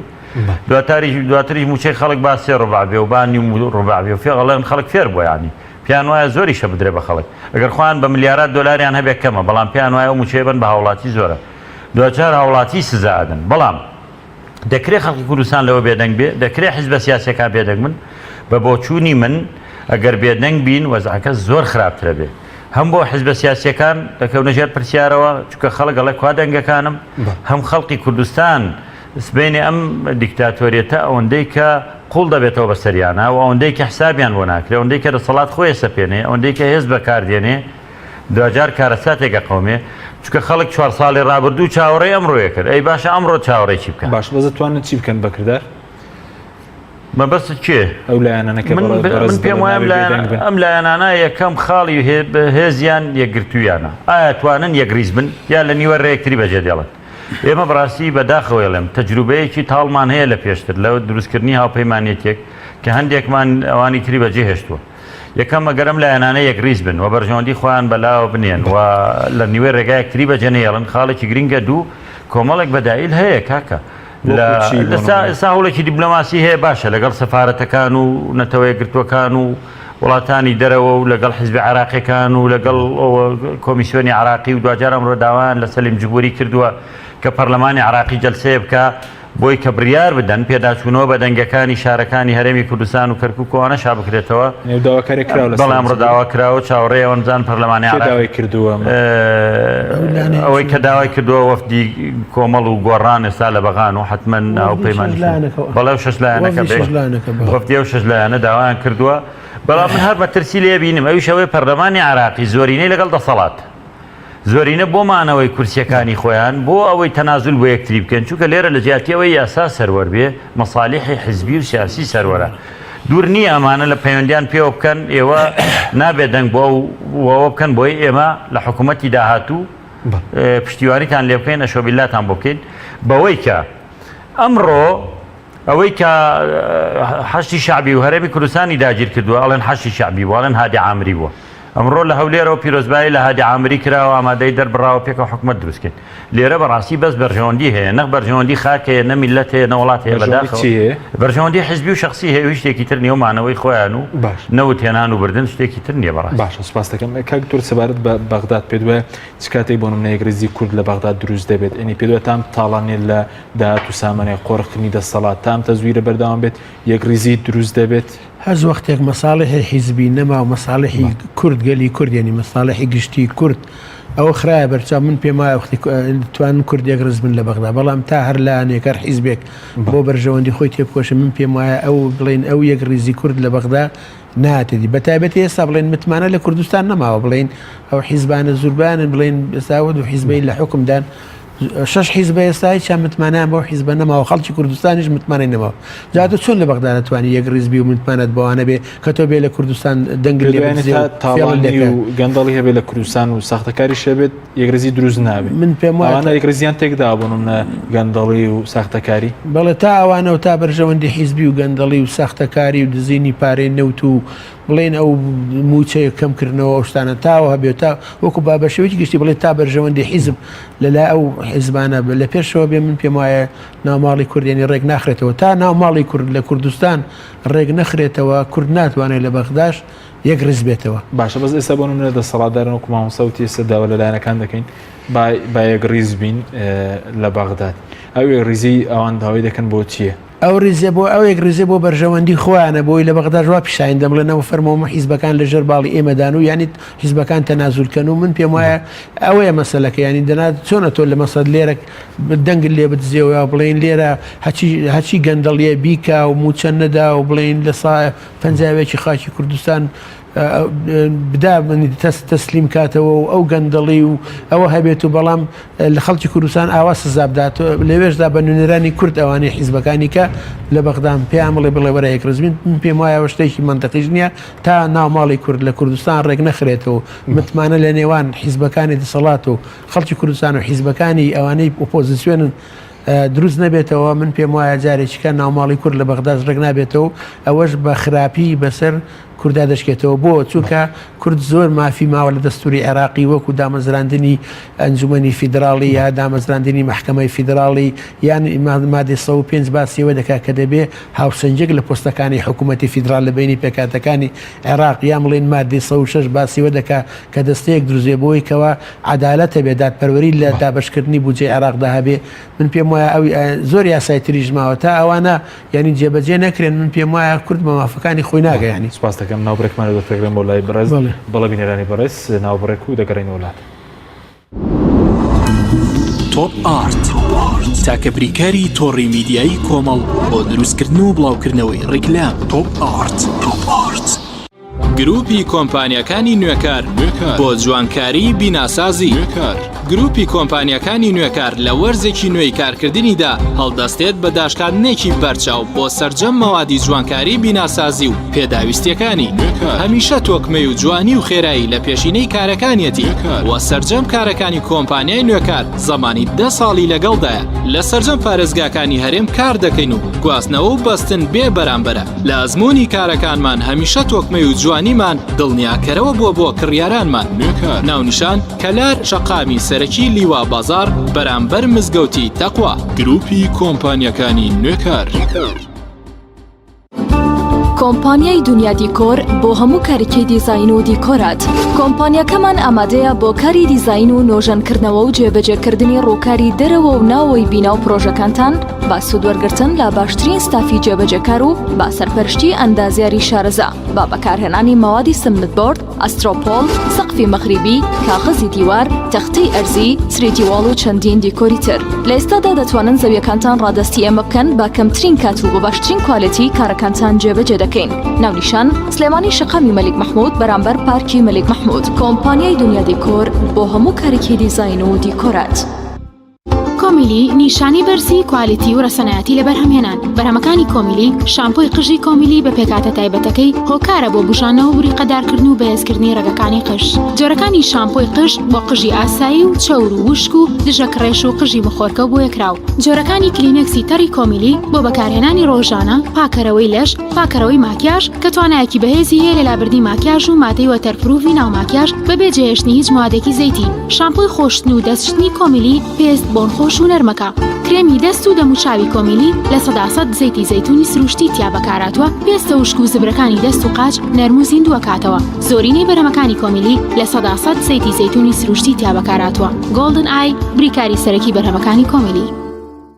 S7: دواتاریش دواتریش موچەی خەڵک با سێ ڕوبع بێ و با نیو ڕوبع بێ و فێ ئەڵێن خەڵک فێر بووە یانی پێیان وایە زۆریشە بدرێ بە خەڵک ئەگەر خۆیان بە ملیارات دۆلاریان هەبێ کەمە بەڵام پێیان وایە ئەو موچەیە بەن بە هاوڵاتی زۆرە دواجار هاوڵاتی سزا ئەدەن بەڵام دەکرێ خەڵکی کوردستان لەوە بێدەنگ بێ دەکرێ حیزبە سیاسیەکان بێدەنگ بن بە بۆچوونی من ئەگەر بێدەنگ بین وەزعەکە زۆر خراپترە بێ هەم بۆ حزبە سیاسیەکان دەکەونە ژێر پرسیارەوە چونکە خەڵک ئەڵێ کوا دەنگەکانم هەم خەڵکی کوردستان سبەینێ ئەم دیکتاتۆریەتە ئەوەندەی کە قوڵ دەبێتەوە بەسەریانا و ئەوەندەی کە حسابیان بۆ ناکرێ، ئەوەندەی کە دەسەڵات خۆی ئەسەپێنێ، ئەوەندەی کە هێز بەکار دێنێ، دواجار کارەساتێک ئەقەومێ، چونکە خەڵک چوار ساڵی ڕابردوو چاوەڕێی ئەمڕۆیە کرد، ئەی باشە ئەمڕۆ چاوەڕێی چی بکا؟
S1: باشە بەس ئەتوانن چی بکەن بە کردار؟
S7: مەبەستت کێ؟
S1: ئەو لایەنانە کە
S7: من
S1: بەڕێزت
S7: من پێم
S1: دەڵێن
S7: وایە ئەم
S1: نابێ
S7: لایەنە
S1: بێدەنگ بن.
S7: ئەم لایەنانە یەکەم خاڵی هێزیان یەکگرتوویانە، ئایا توانن یەکڕیز بن یا لە نیوە ڕێ یەکتری بەجێ دێڵن؟ ئێمە بەڕاستی بە داخەوە ئەڵێم تەجروبەیەکی تاڵمان هەیە لە پێشتر لە دروستکردنی هاوپەیمانێتیەک کە هەندێکمان ئەوانی تری بەجێ هێشتووە. یەکەم ئەگەر ئەم لایەنانە یەکڕیز بن و بەرژەوەندی خۆیان بەلاوە بنێن و لە نیوەی ڕێگا یەکتری بەجێ نەهێڵن خاڵێکی گرنگە دوو کۆمەڵێک بەدائیل هەیە کاکە لە
S1: وەکو چی بۆ
S7: ئێستا
S1: نموونە؟
S7: ئێستا هەوڵێکی دیبلۆماسی هەیە باشە لەگەڵ سەفارەتەکان و نەتەوە یەکگرتووەکان و وڵاتانی دەرەوە و لەگەڵ حیزبە عێراقیەکان و لەگەڵ کۆمیسیۆنی عێراقی و دواجار ئەمڕۆ داوایان لە سەلیم جبوری کردووە کە پەرلەمانی عێراقی جەلسەیە بکا بۆی کە بڕیار بدەن پێداچوونەوە بە دەنگەکانی شارەکانی هەرێمی کوردستان و کەرکوک و ئەوانەشا بکرێتەوە.
S1: نێو داواکاری کراوە لە
S7: بەڵێ ئەمڕۆ داوا کراوە چاوەڕێی ئەوەن بزانن پەرلەمانی
S1: کێ
S7: عێراق
S1: داوای کردووە ئەمە؟
S7: ئەوەی کە داوای کردووە وەفدی کۆمەڵ و گۆڕان ئێستا لە بەغان و حەتمەن هاوپەیمانیشن. بەڵێ ئەو شەش لایەنەکە بێ وەفدی ئەو شەش لایەنە داوایان کردووە بەڵام من هەر مەترسی لێ بینم ئەویش ئەوەیە پەرلەمانی عێراقی زۆرینەی لەگەڵ دەسەڵات زۆرینە بۆ مانەوەی کورسیەکانی خۆیان بۆ ئەوەی تەنازول بۆ یەکتری بکەن چونکە لێرە لە جیاتی ئەوەی یاسا سەروەر بێ مەسالیحی حزبی و سیاسی سەروەرە دوور نییە ئەمانە لە پەیوەندیان پێوە بکەن ئێوە نابێت دەنگ بۆ ئەوە بکەن بۆی ئێمە لە حکوومەتی داهاتوو پشتیوانیتان لێ بکەین ئەشۆبیلاتان بۆ بکەین بەوەی کە ئەمڕۆ ئەوەی کە حەشدی شەعبی و هەرێمی کوردستانی داگیر کردووە ئەڵێن حەشدی شەعبی بووە ئەڵێن هادی عامری بووە. ئەمڕۆ لە هەولێرەوە پیرۆزبایی لە هادی عامری کراوە ئامادەی دەربڕاوە پێکەوە حکومەت دروست کەین. لێرە بەڕاستی بەس بەرژەوەندی هەیە نەک بەرژەوەندی خاک هەیە نە میللەت هەیە نە وڵات هەیە
S1: بەرژەوەندی
S7: بەداخەوە
S1: چی هەیە؟
S7: بەرژەوەندی حزبی و شەخسی هەیە و هیچ شتێکی تر نیە و مانەوەی خۆیان و
S1: باش.
S7: نەوت هێنان و بردن شتێکی تر نیە بەڕاستی.
S1: باشە سوپاست دەکەم کاک دکتۆر سەبارەت بە بەغداد پێت وایە چ کاتێک بۆ نمونە یەکڕیزی کورد لە بەغداد دروست دەبێت یەنی پێت وایە تام تاڵانیە لە داهات و سامانە قۆرخکردنی دەسەڵات تام تەزویرە بەردەوام بێت یەکڕیزی دروست دەبێت؟
S6: هەز وەختێک مەساڵیحی حیزبی نەما و مەساڵیحی کورد گەلی کورد یەنی مەساڵیحی گشتی کورد ئەوە خرایە بەرچاو من پێم وایە وەختی توان کورد یەک ڕز بن لە بەغدا بەڵام تا هەر لایەنێک هەر حیزبێک بۆ بەرژەوەندی خۆی تێبکۆشێ من پێم وایە ئەو بڵێن ئەو یەک ڕیزی کورد لە بەغدا ناتێ دی بەتایبەتی ئێستا بڵێن متمانە لە کوردستان نەماوە بڵێن ئەو حیزبانە زوربانن بڵێن ئێستا ئەو دوو حیزبەی لە حوکمدان شەش حیزبە ئێستا هیچیان متمانەیان بەو حیزبە نەماوە خەڵکی کوردستانیش متمانەی نەماوە جا تۆ چۆن لە بەغدا دەتوانی یەک ڕیز بی و متمانەت بەوانە بێ کە تۆ بێ لە کوردستان دەنگت لێ
S1: پێدوایانی
S6: بدزێ
S1: تا
S6: و فێڵت لێ
S1: تاڵانی
S6: کە
S1: و گەندەڵی هەبێ لە کوردستان و ساختەکاریش هەبێت یەکڕیزی دروست نابێ
S6: من پێم وایە
S1: ئەوانە یەکڕیزیان تێکدا بۆ نمونە گەندەڵی و ساختەکاری
S6: بەڵێ تا ئەوانە و تا بەرژەوەندی حیزبی و گەندەڵی و ساختەکاری و دزینی پارەی نەوت و بڵێن ئەو مووچەیە کەم کردنەوە ئەو شتانە تاوە هەبێ تا وەکو با بە شێوەیەکی گشتی بڵێ تا بەرژەوەندی حیزب لە لای ئەو حیزبانە لە پێشەوە بێ من پێم وایە ناو ماڵی کورد یعنی ڕێک ناخرێتەوە تا ناو ماڵی کورد لە کوردستان ڕێک نەخرێتەوە کورد ناتوانێت لە بەغداش یەک ڕیز بێتەوە.
S1: باشە بەس ئێستا بۆ نمونە دەسەڵاتدارن وەکو مامۆستا وتی ئێستا داوا لە لایەنەکان دەکەین با با یەک ڕیز بین لە بەغداد ئەو یەک ڕیزی ئەوان داوای دەکەن بۆ چییە؟
S6: ئەو ڕیزە بۆ ئەو یەک ڕیزە بۆ بەرژەوەندی خۆیانە بۆی لە بەغداش وا پیشانی دەم بڵێن ئەوە فەرموو حیزبەکان لە ژێر باڵی ئێمەدان و یانی حیزبەکان تەنازول کەن و من پێم وایە ئەوەیە مەسەلەکە یانی دەنا چۆنە تۆ لە مەسەد لێرە دەنگت لێ بدزێەوە یا بڵێن لێرە هەچی هەچی گەندەڵیە بیکا و موچە نەدا و بڵێن لە سا پەنجاوێکی خاکی کوردستان بدا تەسلیم کاتەوە و ئەو گەندەڵی و ئەوە هەبێت و بەڵام لە خەڵکی کوردستان ئاوا سزا بدات لەوێشدا بە نوێنەرانی کورد ئەوانەی حیزبەکانی کە لە بەغدام پێیان بڵێ بڵێ وەرە یەکڕیز بین من پێم وایە ئەوە شتێکی مەنتقیش نییە تا ناو ماڵی کورد لە کوردستان ڕێک نەخرێتەوە متمانە لە نێوان حیزبەکانی دەسەڵات و خەڵکی کوردستان و حیزبەکانی ئەوانەی ئۆپۆزیسیۆنن دروست نەبێتەوە من پێم وایە جارێکیکە ناوماڵی کورد لە بەغداش ڕێک نابێتەوە ئەوەش بە خراپی بەسەر کوردا دەشکێتەوە بۆ؟ چونکە کورد زۆر مافی ماوە لە دەستوری عێراقی وەکو دامەزراندنی ئەنجومەنی فیدراڵی یا دامەزراندنی مەحکەمەی فیدراڵی یان مادەی 105 باسی ئەوە دەکات کە دەبێ هاوسەنگیەک لە پۆستەکانی حکوومەتی فیدراڵ لە بەینی پێکهاتەکانی عێراق یان بڵێین مادەی 106 باسی ئەوە دەکات کە دەستەیەک دروست بێ بۆی کەوا عەدالەت هەبێ دادپەروەری لە دابەشکردنی بودجەی عێراقدا هەبێ من پێم وایە ئەو زۆر یاسای تریش ماوە تا ئەوانە یانی جێبەجێ نەکرێن من پێم وایە کورد بە مافەکانی خۆی ناگە یانی.
S1: سوپاست دەکەم ناوبڕێکمان لە دەستەگرم بۆ لای بەڕێز بەڵێ بینەرانی بەڕێز ناوبڕێک و دەگەڕێینەوە لات.
S8: تۆپ ئارت تاکە بریکاری تۆڕی میدیایی کۆمەڵ بۆ دروستکردن و بڵاوکردنەوەی ڕیکلام تۆپ ئارت. تۆپ ئارت. گروپی کۆمپانیاکانی نوێکار بۆ جوانکاری بیناسازی. گروپی کۆمپانیاکانی نوێکار لە وەرزێکی نوێی کارکردنیدا هەڵدەستێت بە داشکاندنێکی بەرچاو بۆ سەرجەم مەوادی جوانکاری بیناسازی و پێداویستیەکانی. هەمیشە تۆکمەی و جوانی و خێرایی لە پێشینەی کارەکانیەتی و سەرجەم کارەکانی کۆمپانیای نوێکار زەمانی دە ساڵی لەگەڵدایە. لە سەرجەم پارێزگاکانی هەرێم کار دەکەین و گواستنەوە و بەستن بێ بەرامبەرە. لە ئەزموونی کارەکانمان هەمیشە تۆکمەی و جوانیمان دڵنیاکەرەوە بووە بۆ کڕیارانمان. ناونیشان، کەلار شەقامی سەرەکی لیوا بازاڕ بەرامبەر مزگەوتی تەقوا. گروپی کۆمپانیاکانی نوێکار.
S9: کۆمپانیای دونیا دیکۆر بۆ هەموو کارێکی دیزاین و دیکۆرات. کۆمپانیاکەمان ئامادەیە بۆ کاری دیزاین و نۆژەنکردنەوە و جێبەجێکردنی ڕووکاری دەرەوە و ناوەوەی بینا و پرۆژەکانتان بە سوودوەرگرتن لە باشترین ستافی جێبەجێکار و بە سەرپەرشتی ئەندازیاری شارەزا بە بەکارهێنانی مەوادی سمنت بۆرد، ئەسترۆپۆڵ، سەقفی مەغریبی، کاغەزی دیوار، تەختەی ئەرزی، 3D wall و چەندین دیکۆری تر. لە ئێستادا دەتوانن زەویەکانتان ڕادەستی ئێمە بکەن بە کەمترین کات و بە باشترین کوالێتی کارەکانتان جێبەجێ دەکەین. ناونیشان، سلێمانی شەقامی مەلیک مەحمود بەرامبەر پارکی مەلیک مەحمود. کۆمپانیای دونیا دیکۆر بۆ هەموو کارێکی دیزاین و دیکۆرات.
S10: کۆمیلی نیشانەی بەرزی کوالیتی و ڕەسەنایەتی لە بەرهەمهێنان. بەرهەمەکانی کۆمیلی، شامپۆی قژی کۆمیلی بە پێکهاتە تایبەتەکەی هۆکارە بۆ بوژانەوە و بریقەدارکردن و بەهێزکردنی ڕەگەکانی قژ. جۆرەکانی شامپۆی قژ بۆ قژی ئاسایی و چەور و وشک و دژە کڕێش و قژی مخۆرکە و بۆیەکراو. جۆرەکانی کلینێکسی تەڕی کۆمیلی بۆ بەکارهێنانی ڕۆژانە، پاکەرەوەی لەش، پاکەرەوەی ماکیاژ کە توانایەکی بەهێزی هەیە لە لابردنی ماکیاژ و مادەی waterproof ی ناو ماکیاژ بەبێ جێهێشتنی هیچ موادێکی زەیتی. شامپۆی خۆشتن و دەستشتنی کۆمیلی پێست بۆنخۆش و نەرمەکە. کرێمی دەست و دەموچاوی کۆمیلی 100% زەیتی زەیتونی سروشتی تیا بەکارهاتووە، پێستە وشک و زبرەکانی دەست و قاچ نەرم و زیندووەکاتەوە. زۆرینەی بەرهەمەکانی کۆمیلی 100% زەیتی زەیتونی سروشتی تیا بەکارهاتووە. گۆڵدن ئای بریکاری سەرەکی بەرهەمەکانی کۆمیلی.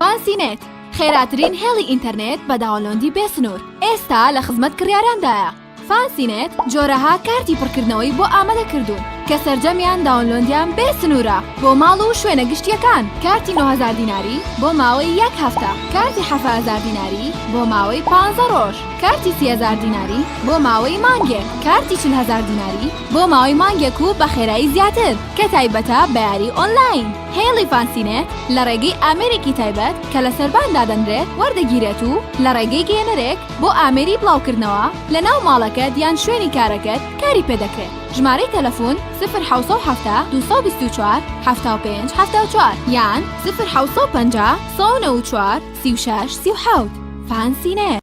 S9: فانسی نێت، خێراترین هێڵی ئینتەرنێت بە download ی بێ سنوور، ئێستا لە خزمەت کڕیاراندایە. فانسی نێت جۆرەها کارتی پڕکردنەوەی بۆ ئامادە کردوون کە سەرجەمیان download یان بێ سنوورە بۆ ماڵ و شوێنە گشتییەکان، کارتی 9000 دیناری بۆ ماوەی یەک هەفتە، کارتی 7000 دیناری بۆ ماوەی پانزە ڕۆژ، کارتی 30000 دیناری بۆ ماوەی مانگێک، کارتی 40000 دیناری بۆ ماوەی مانگێک و بە خێرایی زیاتر کە تایبەتە بە یاری ئۆنلاین. هێڵی فانسینێت لە ڕێگەی ئامێرێکی تایبەت کە لە سەربان دادەنرێت وەردەگیرێت و لە ڕێگەی گەیەنەرێک بۆ ئامێری بڵاوکردنەوە لە ناو ماڵەکەت یان شوێنی کارەکەت کاری پێدەکرێت. ژمارەی تەلەفون، سفر 770 224 75 74 یان سفر 750 194 36 37. فانسی نێت.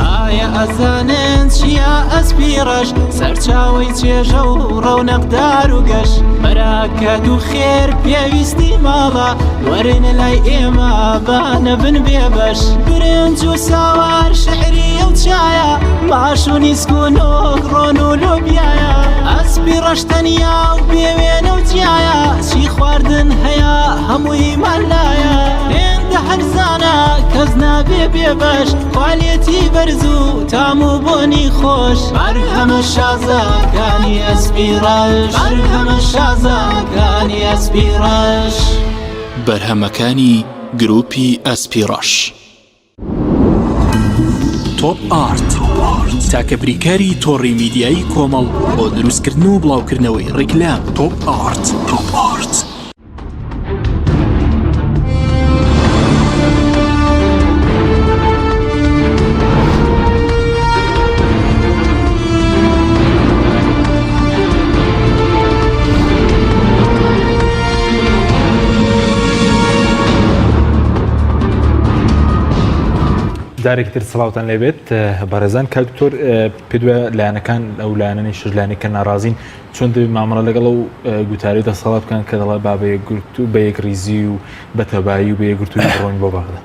S11: ئایا ئەزانن چییە ئەسپی ڕەش سەرچاوەی چێژە و ڕەونەقدار و گەش بەراکەت و خێر پێویستی ماڵە وەرن لای ئێمە با نەبن بێبەش برنج و ساوار شعری و چایە ماش و نیسک و نۆک ڕۆن و لۆبیایە ئەسپی ڕەش تەنیا و بێوێنە و جیایە چی خواردن هەیە هەموویمان لایە هێندە هەرزانە کەس نابێ بێبەش کوالێتی بەرز و تام و بۆنی خۆش بەرهەمە شازەکانی ئەسپی ڕەش بەرهەمە شازەکانی ئەسپی ڕەش.
S8: بەرهەمەکانی گروپی ئەسپی ڕەش. تۆپ ئارت تاکە بریکاری تۆڕی میدیایی کۆمەڵ بۆ دروستکردن و بڵاوکردنەوەی ڕیکلام تۆپ ئارت تۆپ ئارت.
S1: جارێکی تر سڵاوتان لێبێت بەڕێزان کاک دکتۆر پێ لایەنەکان ئەو لایەنەی شش لایەنی کە ناڕازین چۆن دەبێت مامەڵە لەگەڵ ئەو گوتاری دەسەڵات بکەن کە دەڵێ با بە یەکگرتوو بە یەکڕیزی و بە تەبایی و بە یەکگرتوویی بڕۆین بۆ بەغدا؟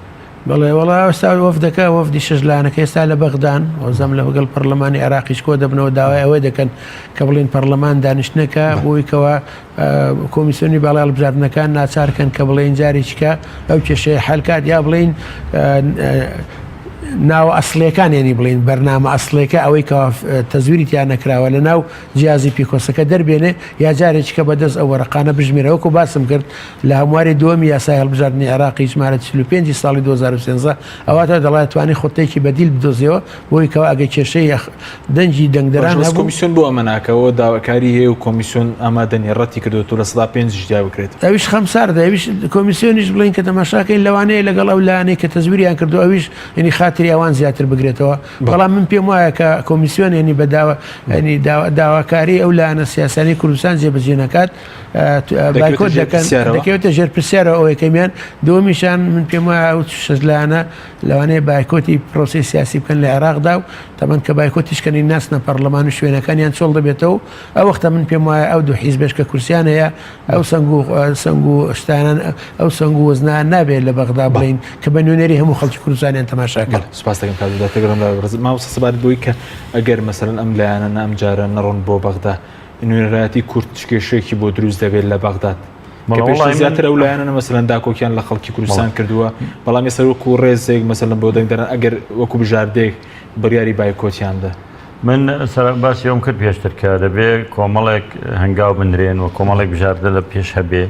S6: بەڵێ وەڵا ئێستا وەفدەکە وەفدی شەش لایەنەکە ئێستا لە بەغدان وەزەم لە بەگەڵ پەرلەمانی عێراقیش کۆ دەبنەوە داوای ئەوەی دەکەن کە بڵین پەرلەمان دانیشتنەکە بۆی کەوا کۆمیسیۆنی باڵای هەڵبژاردنەکان ناچارکەن کە بڵێن جارێکیکە ئەو کێشەیە حەلکات یا بڵین ناوە ئەسڵیەکان یعنی بڵین بەرنامە ئەسڵێکە ئەوەی کە تەزویری تیا نەکراوە لە ناو جیازی پیکۆسەکە دەربێنێ یا جارێکیکە بەدەست ئەو وەرەقانە بژمێرە وەکو باسم کرد لە هەمواری دووەمی یاسای هەڵبژاردنی عێراقی ژمارە 45 ساڵی 2013 ئەوە تا دەڵێت توانی خوتەیەکی بەدیل بدۆزیەوە بۆی کەوا ئەگەر کێشەی دەنگی دەنگدەران هەبوو
S1: کۆمیسیۆن بۆ ئەمە ناکەوە داواکاری هەیە و کۆمیسیۆن ئامادە نییە ڕەتی کردووە 5% جیا بکرێت
S6: ئەویش خەمساردە ئەویش کۆمیسیۆنیش بڵێن کە تەماشاکەین لەوانەیە لەگەڵ ئەو لایەنەی کە تەزویریان کردو ئەویش یعنی خاتری ئەوان زیاتر بگرێتەوە بەڵام من پێم وایە کە کۆمیسیۆن یعنی بە داوا یعنی داواکاری ئەو لایەنە سیاسانی کوردستان جێبەجێ نەکات بایکۆت دەکەن دەکەوێتە ژێر پرسیارەوە ئەو یەکەمیان دووەمیشان من پێم وایە ئەو شەش لایەنە لەوانەیە بایکۆتی پرۆسەی سیاسی بکەن لە عێراقدا و تەمەن کە بایکۆتیش کەنی ناسنە پەرلەمان و شوێنەکانیان چۆڵ دەبێتەوە ئەو وەختە من پێم وایە ئەو دوو حیزبێش کە کورسیان هەیە ئەو سەنگ و سەنگ و شتانان ئەو سەنگ و وەزنان نابێت لە بەغدا بڵین کە بە نوێنەری هەموو خەڵکی کوردستانیان تەماشا کرد.
S1: سپاس دەکەم کاک دکتۆر گەڕم بەڕێز مامۆستا سەبارەت بەوەی کە ئەگەر مەسەلەن ئەم لایەنە ئەم جارە نەڕۆن بۆ بەغدا نوێنەرایەتی کورد چ کێشەیەکی بۆ دروست دەبێت لە بەغداد؟ کە پێشتر زیاتر ئەو لایەنە مەسەلەن داکۆکیان لە خەڵکی کوردستان کردووە بەڵام ئێستا وەکو ڕێزێک مەسەلەن بۆ دەنگدەران ئەگەر وەکو بژاردەیەک بڕیاری بایکۆتیان دا.
S7: من باسی ئەوم کرد پێشتر کە دەبێ کۆمەڵێک هەنگاو بنرێن و کۆمەڵێک بژاردە لە پێش هەبێ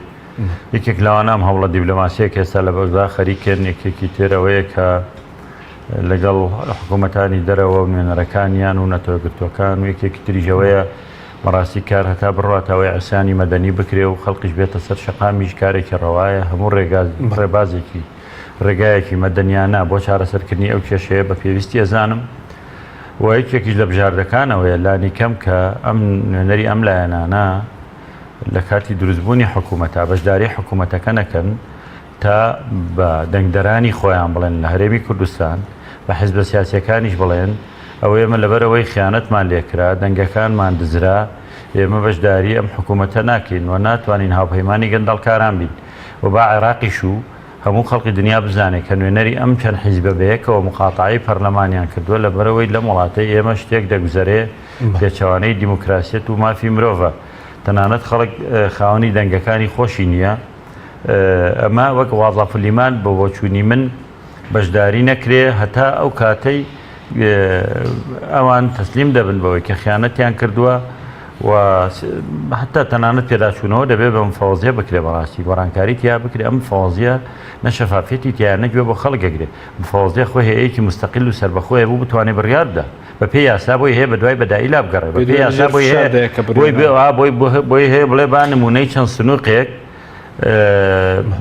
S7: یەکێک لەوانە ئەم هەوڵە دیبلۆماسیە کە ئێستا لە بەغدا خەریکن یەکێکی تر ئەوەیە کە لەگەڵ حکوومەتانی دەرەوە و نوێنەرەکانیان و نەتەوەگرتوەکان و یەکێکی تریش ئەوەیە. بەڕاستی کار هەتا بڕوات ئەوەی عیسیانی مەدەنی بکرێ و خەڵکیش بێتە سەر شەقامیش کارێکی ڕەوایە هەموو ڕێگا ڕێبازێکی ڕێگایەکی مەدەنیانە بۆ چارەسەرکردنی ئەو کێشەیە بە پێویستی ئەزانم و یەکێکیش لە بژاردەکانەوەیە لانی کەم کە ئەم نوێنەری ئەم لایەنانە لە کاتی دروستبوونی حکوومەتە بەشداری حکوومەتەکە نەکەن تا بە دەنگدەرانی خۆیان بڵێن لە هەرێمی کوردستان، بە حیزبە سیاسییەکانیش بڵێن، ئەوە ئێمە لەبەرئەوەی خیانەتمان لێکرا، دەنگەکانمان دزرا، ئێمە بەشداری ئەم حکوومەتە ناکەین و ناتوانین هاوپەیمانی گەندەڵکاران بین و با عێراقیش و هەموو خەڵکی دنیا بزانێ کە نوێنەری ئەم چەند حیزبە بەیەکەوە موقاتەعەی پەرلەمانیان کردووە لەبەرئەوەی لەم وڵاتەی ئێمە شتێک دەگوزەرێ پێچەوانەی دیموکراسیەت و مافی مرۆڤە تەنانەت خەڵک خاوەنی دەنگەکانی خۆشی نییە. ئەمە وەک واضافلیمان بە بۆچوونی من بەشداری نەکرێ هەتا ئەو کاتەی ئەوان تەسلیم دەبن بەوەی کە خیانەتیان کردووە و حتا تەنانەت پێداچوونەوە دەبێت بە مفەوەزیە بکرێ بەڕاستی گۆڕانکاری تیا بکرێ ئەم مفەوەزیە نە شەفافیەتی تیا نەگوێ بۆ خەڵک ئەگرێ مفەوەزیە خۆی هەیەکی مستەقل و سەربەخۆیە بوو بتوانێت بڕیار بدە بە پێی یاسا بۆی هەیە بە دوای بەدائیلا بگەڕێ بە پێی یاسا بۆی هەیە بۆی بۆی بۆی هەیە بڵێ با نمونەی چەند سنووقێک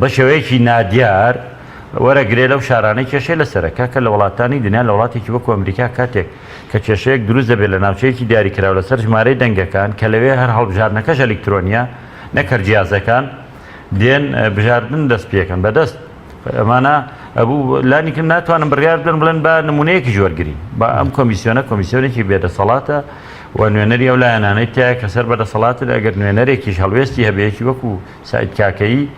S7: بە شێوەیەکی نادیار وەرەگرێ لەو شارانەی کێشەی لەسەرە کاکە لە وڵاتانی دنیا لە وڵاتێکی وەکو ئەمریکا کاتێک کە کێشەیەک دروست دەبێت لە ناوچەیەکی دیاریکراو لەسەر ژمارەی دەنگەکان کە لەوێ هەر هەڵبژاردنەکەش ئەلیکترۆنیە نەک هەر جیازەکان دێن بژاردن دەست پێکەن بەدەست ئەمانە ئەبوو لانی کەم ناتوانن بڕیار بدەن بڵێن با نمونەیەکیش وەرگرین با ئەم کۆمیسیۆنە کۆمیسیۆنێکی بێدەسەڵاتە و نوێنەری ئەو لایەنانەی تایە کە سەر بە دەسەڵاتن ئەگەر نوێنەرێکیش هەڵوێستی هەبێ یەکی وەکو سعید کاکەیی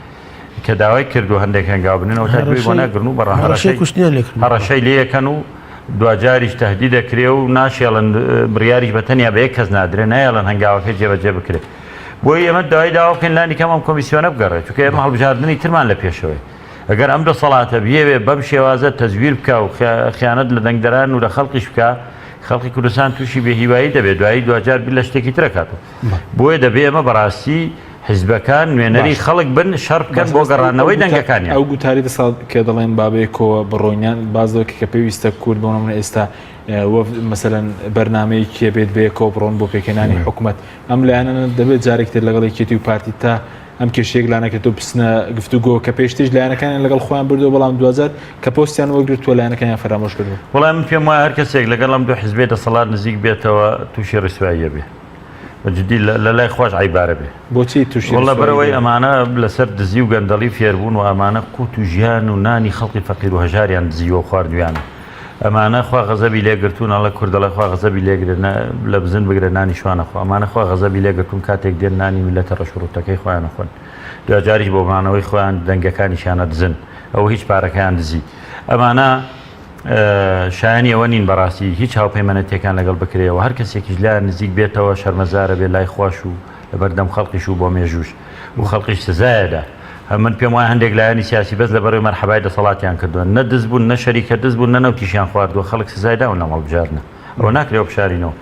S7: کە داوای کردو هەندێک هەنگاو بنێنەوە تا گوێی بۆ ناگرن و بە
S6: هەڕەشەی کوشتنیان لێ کردن.
S7: هەڕەشەی لێ ئەکەن و دواجاریش تەهدید ئەکرێ و ناشێڵن بڕیاریش بە تەنیا بە یەک کەس نادرێ نایەڵن هەنگاوەکە جێبەجێ بکرێ بۆیە ئێمە داوای داوا بکەین لانی کەم ئەم کۆمیسیۆنە بگەڕێت چونکە ئێمە هەڵبژاردنی ترمان لە پێشەوەی ئەگەر ئەم دەسەڵاتە بیەوێ بەم شێوازە تەزویر بکا و خیانەت لە دەنگدەران و لە خەڵکیش بکا خەڵکی کوردستان تووشی بێهیوایی دەبێت دوایی دواجار بیر لە شتێکی تر ئەکاتەوە بۆیە دەبێ ئێمە بەڕاستی حیزبەکان نوێنەری خەڵک بن شەڕ بکەن بۆ گەڕانەوەی دەنگەکانیان.
S1: ئەو گوتاری دەسەڵات کە دەڵێن با بەیەکەوە بڕۆین یان باس لەوە کە پێویستە کورد بۆ نمونە ئێستا وەفد مەسەلەن بەرنامەیەکی هەبێت بەیەکەوە بڕۆن بۆ پێکهێنانی حکومەت ئەم لایەنانە دەبێت جارێکی تر لەگەڵ یەکێتی و پارتی تا ئەم کێشەیەک لانەکرێت و بچنە گفتوگۆ کە پێشتریش لایەنەکانیان لەگەڵ خۆیان بردووە بەڵام دواجار کە پۆستیان وەرگرتووە لایەنەکانیان فەرامۆش کردووە.
S7: وەڵای من پێم وایە هەر کەسێک لەگەڵ ئەم دوو حزبەی دەسەڵات نزیک بێتەوە تووشی ڕیسوایی ئەبێ بە جدی لە لای خواش عەیبارە بێ.
S1: بۆچی تووشی
S7: وەڵا
S1: ڕیسوایی
S7: بەرەوەی
S1: دەبێ؟
S7: ئەمانە لەسەر دزی و گەندەڵی فێربوون و ئەمانە قوت و ژیان و نانی خەڵکی فەقیر و هەژاریان دزیوە و خواردویانە. ئەمانە خوا غەزەبی لێ گرتوون ئەڵێ کورد ئەڵێ خوا غەزەبی لێ گرێ لە بزن بگرە نانی شوانە خۆ ئەمانە خوا غەزەبی لێ گرتوون کاتێک دێن نانی میلەتە ڕەش و ڕووتەکەی خۆیان ئەخۆن دواجاریش بۆ مانەوەی خۆیان دەنگەکانیشیان ئەدزن ئەو هیچ پارەکەیان دزی ئەمانە شایانی ئەوە نین بەڕاستی هیچ هاوپەیمانەتێکان لەگەڵ بکرێەوە هەر کەسێکیش لایان نزیک بێتەوە شەرمەزارە بێ لای خواش و لەبەردەم خەڵقیش و بۆ مێژووش و خەڵقیش سزایەدا. من پێم وایە هەندێک لایەنی سیاسی بەس لەبەرەوەی مەرحەبای دەسەڵاتیان کردووە نە دز بوون نە شەریکە دز بوون نە نەوتیشیان خواردووە خەڵک سزای داون لەم هەڵبژاردنە ئەوە ناکرێ بشارینەوە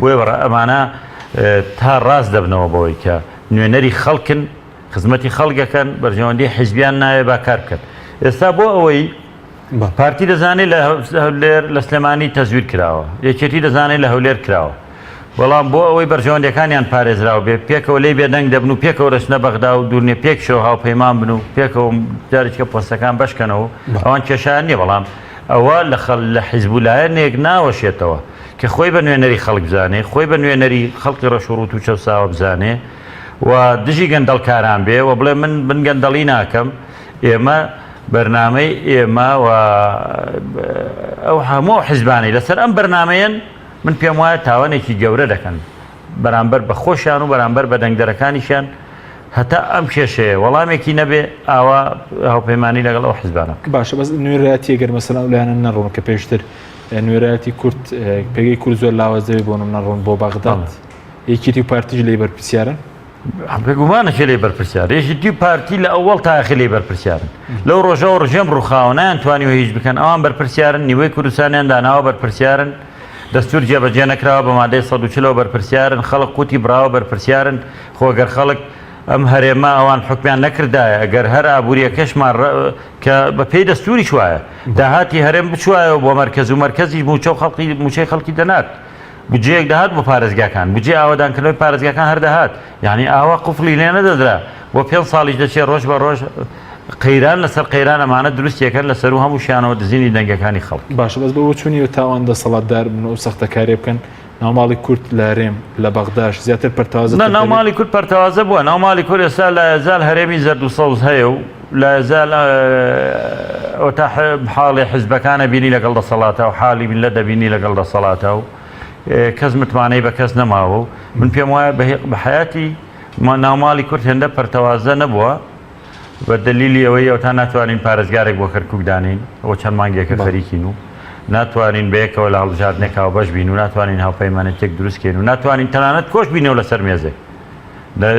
S7: بۆیە بەڕا ئەمانە تا ڕاست دەبنەوە بەوەی کە نوێنەری خەڵکن خزمەتی خەڵکەکەن بەرژەوەندی حیزبیان ناوێ با کار بکەن ئێستا بۆ ئەوەی پارتی دەزانێت لە هەولێر لە سلێمانی تەزویر کراوە، یەکێتی دەزانێت لە هەولێر کراوە، بەڵام بۆ ئەوەی بەرژەوەندیەکانیان پارێزراو بێ پێکەوە لێی بێدەنگ دەبن و پێکەوە دەچنە بەغدا و دوورنیە پێکشەوە هاوپەیمان بن و پێکەوە جارێکە پۆستەکان بەشکەنەوە ئەوان کێشیان نییە بەڵام ئەوە لە خەڵ لە حیزب و لایەنێک ناوەشێتەوە کە خۆی بە نوێنەری خەڵک بزانێ خۆی بە نوێنەری خەڵکی ڕەش و ڕووت و چەوساوە بزانێ و دژی گەندەڵکاران بێ و بڵێ من بن گەندەڵی ناکەم ئێمە بەرنامەی ئێمە و ئەو هەموو حیزبانەی لەسەر ئەم بەرنامەیەن من پێم وایە تاوانێکی گەورە دەکەن بەرامبەر بە خۆشیان و بەرامبەر بە دەنگدەرەکانیشیان هەتا ئەم کێشەیە وەڵامێکی نەبێ ئاوا هاوپەیمانی لەگەڵ ئەو حیزبانە بکەن.
S1: باشە بەس نوێنەرایەتی گەر مەسەلەن ئەو لایەنە نەڕۆن کە پێشتر نوێنەرایەتی کورد پێگەی کورد زۆر لاواز دەبێ بۆ نمونە نەڕۆن بۆ بەغداد یەکێتی و پارتیش لێی بەرپرسیارن؟
S7: بێگومانە کێ لێی بەرپرسیارە؟ یەکێتی و پارتی لە ئەوەڵ تا ئاخر لێی بەرپرسیارن. لەو ڕۆژەوە ڕژێم ڕووخاوە نەیانتوانیوە هیچ بکەن، ئەوان بەرپرسیارن، نیوەی کوردستانیان داناوە بەرپرسیارن، دەستوور جێبەجێ نەکراوە بە مادەی 140 ەوە بەرپرسیارن، خەڵک قوتی بڕاوە بەرپرسیارن، خۆ گەر خەڵک ئەم هەرێمە ئەوان حوکمیان نەکردایە ئەگەر هەر ئابوورییەکەشمان کە بە پێی دەستووریش وایە داهاتی هەرێم بچوایەوە بۆ مەرکەز و مەرکەزیش مووچە و خەڵکی مووچەی خەڵکی دەنارد. بودجەیەک دەهات بۆ پارێزگاکان، بودجەی ئاوەدانکردنەوەی پارێزگاکان هەر دەهات، یانی ئاوا قوفڵی لێ نەدەدرا، بۆ پێنج ساڵیش دەچێ ڕۆژ بە ڕۆژ قەیران لەسەر قەیران ئەمانە دروستی ئەکەن لە سەروو هەمووشیانەوە دزینی دەنگەکانی خەڵک.
S1: باشە بەس بە بۆچوونی ئێوە تا ئەوان دەسەڵاتدار بن و ئەو سەختەکاریە بکەن ناوماڵی کورد لە هەرێم لە بەغداش زیاتر پەرتەوازەتر
S7: نا
S1: دەبێت؟
S7: ناوماڵی کورد پەرتەوازە بووە، ناوماڵی کورد ئێستا لایەزال هەرێمی زەرد و سەوز هەیە و لایەزال ئەوەتا حاڵی حزبەکان ئەبینی لەگەڵ دەسەڵاتە و حاڵی میللەت ئەبینی لەگەڵ دەسەڵاتە و کەس متمانەی بە کەس نەماوە و من پێم وایە بە حەیاتی ناوماڵی کورد هێندە پەرتەوازە نەبووە بە دەلیلی ئەوەی ئەوتا ناتوانین پارێزگارێک بۆ کەرکوک دانێین ئەوە چەند مانگێکە خەریکین و ناتوانین بەیەکەوە لە هەڵبژاردنێک هاوبەش بین و ناتوانین هاوپەیمانێتێک دروست کەین و ناتوانین تەنانەت کۆش بینەوە لەسەر مێزێک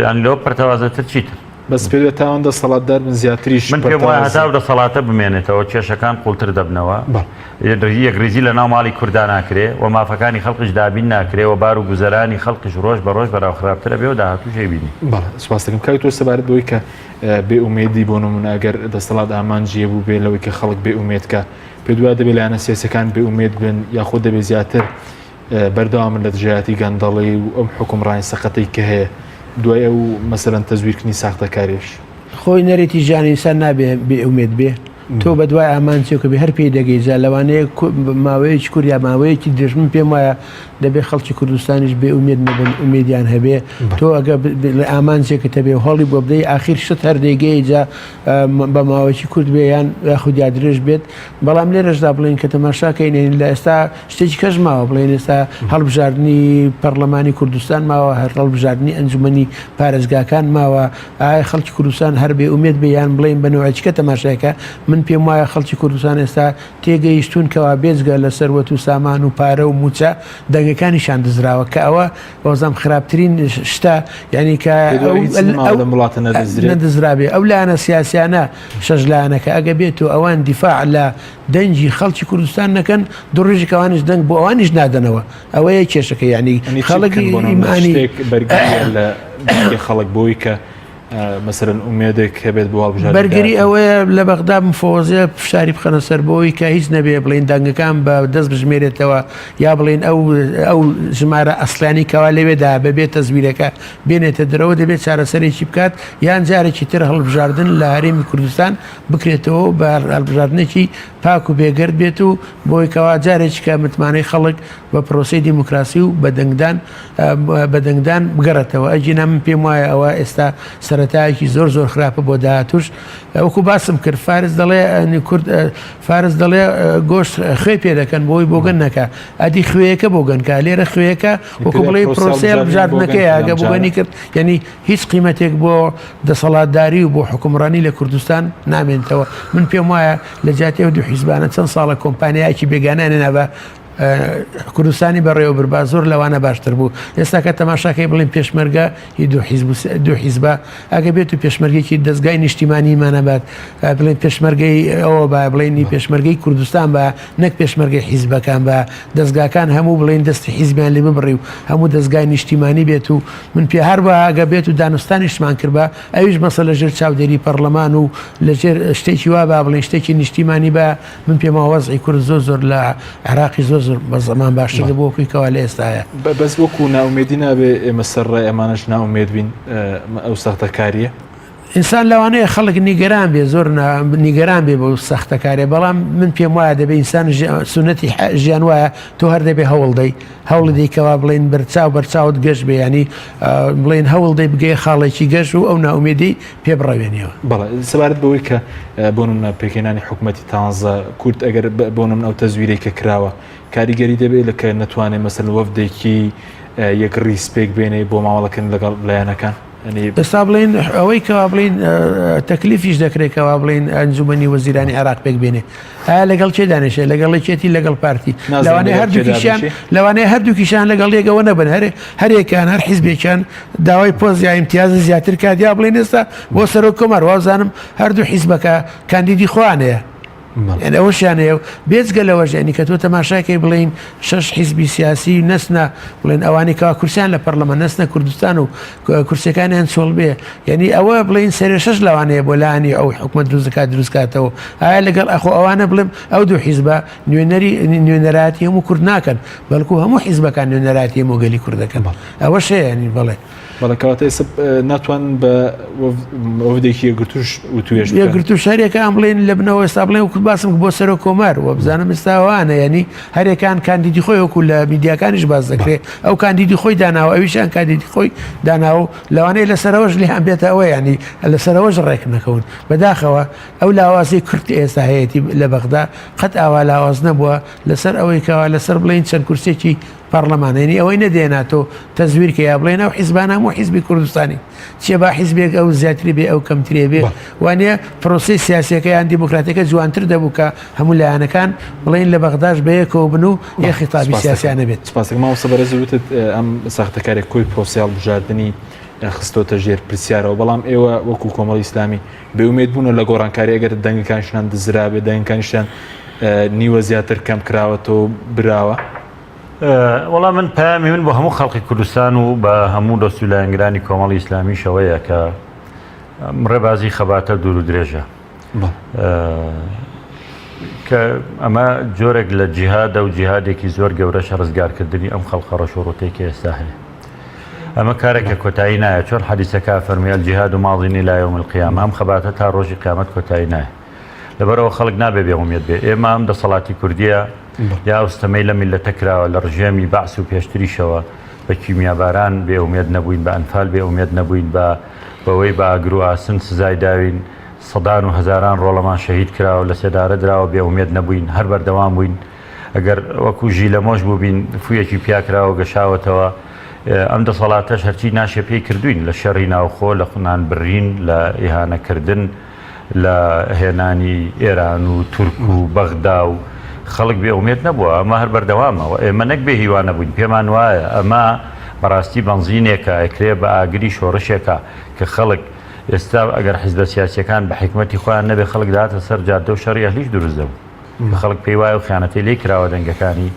S7: یانی لەوە پەرتەوازەتر چیتر؟
S1: بەس پێت وایە تا ئەوان دەسەڵاتدار بن زیاتریش
S7: من پێم وایە
S1: پەرتەوازە؟
S7: هەتا ئەو دەسەڵاتە بمێنێتەوە کێشەکان قوڵتر دەبنەوە. یەکڕیزی لە ناو ماڵی کوردا ناکرێ و مافەکانی خەڵکیش دابین ناکرێ و بار و گوزەرانی خەڵکیش ڕۆژ بە ڕۆژ بەرەو خراپتر ئەبێ و داهاتووش ئەیبینی.
S1: بەڵێ سوپاست دەکەم کاک تۆ سەبارەت بەوەی کە بێ ئومێدی بۆ نمونە ئەگەر دەسەڵات ئامانجی هەبوو بێ لەوەی کە خەڵک بێ ئومێد کە پێت وایە دەبێ لایەنە سیاسیەکان بێ ئومێد بن یاخود دەبێ زیاتر بەردەوامن لە دژایەتی گەندەڵی و ئەم حوکمڕانی سەقەتەی کە هەیە دوای ئەو مەسەلەن تەزویرکردنی ساختەکاریش؟
S6: خۆی نەریتی ژیانی ئینسان نابێ بێ ئومێد بێ تۆ بە دوای ئامانجێکە بێ هەر پێی دەگەی جا لەوانەیە ماوەیەکی کورت یا ماوەیەکی درێژ من پێم وایە دەبێ خەڵکی کوردستانیش بێ ئومێد نەبن ئومێدیان هەبێ تۆ ئەگە لە ئامانجێکت هەبێ و هەڵی بۆ بدەی ئاخیر شت هەر دەیگەی جا بە ماوەیەکی کورت بێ یان یاخود یا درێژ بێت بەڵام لێرەشدا بڵێن کە تەماشاکەین لە ئێستا شتێکی کەش ماوە بڵێن ئێستا هەڵبژاردنی پەرلەمانی کوردستان ماوە هەر هەڵبژاردنی ئەنجومەنی پارێزگاکان ماوە ئایا خەڵکی کوردستان هەر بێ ئومێد بێ یان بڵێین بە نەوعێکیکە تەماشایکە؟ من پێم وایە خەڵکی کوردستان ئێستا تێگەیشتوون کەوا بێجگە لە سەروەت و سامان و پارە و مووچە دەنگەکانیشیان دزراوە کە ئەوە وازام خراپترین شتە یعنی کە
S1: پێت وایە هیچ نەماوە لەم وڵاتە نەدزرێت؟
S6: نەدزرابێ ئەو لایەنە سیاسیانە شەش لایەنەکە ئەگە بێت و ئەوان دیفاع لە دەنگی خەڵکی کوردستان نەکەن دوو ڕۆژێک ئەوانیش دەنگ بۆ ئەوانیش نادەنەوە ئەوەیە کێشەکە یعنی
S1: خەڵک ئیمانی شتێک بەرگریە لە دەنگی خەڵک بۆی کە مەسەرەن ئومێدێک هەبێت بۆ هەڵبژاردنی
S6: بەرگری ئەوەیە لە بەغدا مفەوەزیە فشاری بخەنە سەر بۆی کە هیچ نەبێ بڵین دەنگەکان بە دەست بژمێرێتەوە یا بڵین ئەو ئەو ژمارە ئەسلانی کەوا لەوێدا بەبێ تەزویرەکە بێنێتە درەوە دەبێت چارەسەرێکی بکات یان جارێکی تر هەڵبژاردن لە هەرێمی کوردستان بکرێتەوە بە هەڵبژاردنێکی پاک و بێگەرد بێت و بۆی کەوا جارێکی کە متمانەی خەڵک بە پرۆسەی دیموکراسی و بە دەنگدان بە دەنگدان بگەڕێتەوە ئەگینا من پێم وایە ئەوە ئێستا سەرەتایەکی زۆر زۆر خراپە بۆ داهاتوش وەکو باسم کرد فارس دەڵێ کورد فارس دەڵێ گۆشت خوێ پێ دەکەن بۆی بۆگەن نەکە ئەدی خوێیەکە بۆگەن کە لێرە خوێیەکە وەکو بڵێ پرۆسەی هەڵبژاردنەکەیە ئەگە بۆگەنی کرد یعنی هیچ قیمەتێک بۆ دەسەڵاتداری و بۆ حکومڕانی لە کوردستان نامێنتەوە من پێم وایە لە جیاتی ئەو دوو حیزبانە چەند ساڵە کۆمپانیایەکی بێگانەیان هێنا بە کوردستانی بەڕێوە بربا زۆر لەوانە باشتر بوو ئێستا کە تەماشاکەی بڵین پێشمەرگە هی دوو حیزب دوو حیزبە ئەگە بێت و پێشمەرگێکی دەستگای نیشتیمانیمانە بات بڵێن پێشمەرگەی ئەوە با بڵێنی پێشمەرگەی کوردستان بە نەک پێشمەرگەی حیزبەکان بە دەستگاکان هەموو بڵێن دەستی حیزبیان لێ ببڕی و هەموو دەستگای نیشتیمانی بێت و من پێ هەروە ئەگە بێت و دانوستانیشمان کرد بە ئەویش مەسە لە ژێر چاودێری پەڕلەمان و لە ژێر شتێکی وا با بڵێین شتێکی نیشتیمانی با من پێم وایە وەزعی کورد زۆر زۆر لە عێراقی زۆر زۆر بە زەمان باشتر دەبوو وەکوی کەوا لە ئێستایە.
S1: بەس وەکو نائومێدی نابێ ئێمە سەر ڕای ئەمانەش نائومێد بین ئەو ساختەکاریە.
S6: ئینسان لەوانەیە خەڵک نیگەران بێ زۆر نیگەران بێ بۆ سەختەکارێ بەڵام من پێم وایە دەبێ ئینسان سونەتی ژیان وایە تۆ هەر دەبێ هەوڵ دەی هەوڵ دەی کەوا بڵێن بەرچاو بەرچاوت گەش بێ ینی بڵێن هەوڵ دەی بگەی خاڵێکی گەش و ئەو ناومێدی پێ بڕەوێنیەوە.
S1: بەڵێ سەبارەت بەوەی کە بۆ نمونە پێکهێنانی حکوومەتی تازە کورد ئەگەر بۆ نمونە ئەو تەزویرەی کە کراوە کاریگەری دەبێت لە کە نەتوانێت مەسەلەن وەفدێکی یەک ڕیز پێک بێنێ بۆ مامەڵەکردن لەگەڵ لایەنەکان؟
S6: ئێستا بڵێین ئەوەی کەوا بڵێین تەکلیفیش دەکرێت کەوا بڵێین ئەنجومەنی وەزیرانی عێراق پێک بێنێ ئایا لەگەڵ کێ دانیشێ لەگەڵ یەکێتی لەگەڵ پارتی لەوانەیە هەردووکیشیان لەوانەیە هەردووکیشیان لەگەڵ یەکەوە نەبن هەر هەرێکیان هەر حیزبێکیان داوای پۆست یا ئیمتیازی زیاتر کات یا بڵێن ئێستا بۆ سەرۆک کۆمار وازانم هەردوو حیزبەکە کاندیدی خۆیان هەیە. یعنی ئەوەشیان هەیە و بێجگە لەوەش یعنی کە تۆ تەماشاکەی بڵێین شەش حیزبی سیاسی نەچنە بڵێن ئەوانەی کەوا کورسیان لە پەرلەمان نەچنە کوردستان و کورسیەکانیان چۆڵ بێ یعنی ئەوە بڵێن سەرێشەش لەوانەیە بۆ لانی ئەو حکومەت دروست دەکات دروست کاتەوە ئایا لەگەڵ ئەخۆ ئەوانە بڵێم ئەو دوو حیزبە نوێنەری نوێنەرایەتی هەموو کورد ناکەن بەڵکو هەموو حیزبەکان نوێنەرایەتی هەموو گەلی کورد دەکەن ئەوەش هەیە یعنی بەڵێ.
S1: بەڵێ کەواتە ئێستا ناتوان بە وەفدێکی یەکگرتووش وتوێژ بکەن.
S6: یەکگرتووش هەرێکان بڵێن لە بنەوە ئێستا بڵێن وەکو باسم بۆ سەرۆک کۆمار و بزانم ئێستا وانە یعنی هەرێکان کاندیدی خۆی وەکو لە میدیاکانیش باس دەکرێت ئەو کاندیدی خۆی داناوە ئەویشان کاندیدی خۆی داناوە و لەوانەیە لەسەرەوەش لێیان بێتە ئەوە یعنی لەسەرەوەش ڕێک نەکەون بەداخەوە ئەو لاوازی کورد ئێستا هەیەتی لە بەغدا قەت ئاوا لاواز نەبووە لەسەر ئەوەی کەوا لەسەر بڵێن چەند کورسێکی پەڕلەمان یەنی ئەوەی نەدێنا تۆ تەزویر کە یا بڵێن ئەو حیزبانە هەموو حیزبی کوردستانی چیە با حیزبێک ئەو زیاتری بێ ئەو کەمترێ بێ وانە پرۆسەی سیاسەکە یان دیموکراتەکە جوانتر دەبوو کە هەموو لایەنەکان بڵێن لە بەغداش بەیەکەوە بن و یە خیتابی سیاسیانە بێت.
S1: سپاس مامۆستا بەرێز وتت ئەم ساختەکارێک کۆی پرۆسەی هەڵبژاردنی خستۆتە ژێر پرسیارەوە بەڵام ئێوە وەکو کۆمەڵی ئیسلامی بێ ئومێد بوونە لە گۆڕانکاری ئەگەر دەنگەکانیشتان دزرابێ دەنگەکانیشتان نیوە زیاتر کەم کراوەتەوە براوە؟
S7: وەڵا من پەیامی من بۆ هەموو خەڵکی کوردستان و بە هەموو دۆست و لایەنگرانی کۆمەڵی ئیسلامیشەوەیە کە ڕێبازی خەباتە دوور و درێژە کە ئەمە جۆرێک لە جیهادە و جیهادێکی زۆر گەورەشە ڕزگارکردنی ئەم خەڵقە ڕەش و ڕوتەی کە ئێستا هەیە ئەمە کارێکە کۆتایی نایە چۆن حەدیسەکە فەرمی الجهاد ماض الى يوم القيامة ئەم خەباتە تا ڕۆژی قیامەت کۆتایی نایە لەبەرئەوە خەڵک نابێ بێ ئومێد بێ ئێمە ئەم دەسەڵاتی کوردیە یا ئەو ستەمەی لەم میللەتە کراوە لە ڕژێمی بەعس و پێشتریشەوە بە کیمیاباران بێ ئومێد نەبووین بە ئەنفال بێ ئومێد نەبووین بە بەوەی بە ئاگر و ئاسن سزای داوین سەدان و هەزاران ڕۆڵەمان شەهید کراوە لە سێدارە دراوە بێ ئومێد نەبووین هەر بەردەوام بووین ئەگەر وەکو ژیلەمۆش بووبین فویەکی پیاکراوە گەشاوەتەوە ئەم دەسەڵاتەش هەرچی ناشێ پێی کردوین لە شەڕی ناوخۆ لە خونان بڕین لە ئیهانەکردن لە هێنانی ئێران و تورک و بەغدا و خەڵک بێ ئومێد نەبووە ئەمە هەر بەردەوامە و ئێمە نەک بێ هیوا نەبووین پێمان وایە ئەمە بەڕاستی بەنزینێکە ئەکرێ بە ئاگری شۆڕشێکە کە خەڵک ئێستا ئەگەر حیزبە سیاسیەکان بە حیکمەتی خۆیان نەبێ خەڵک دەهاتە سەر جادە و شەڕی ئەهلیش دروست دەبوو خەڵک پێی وایە و خیانەتی لێی کراوە دەنگەکانی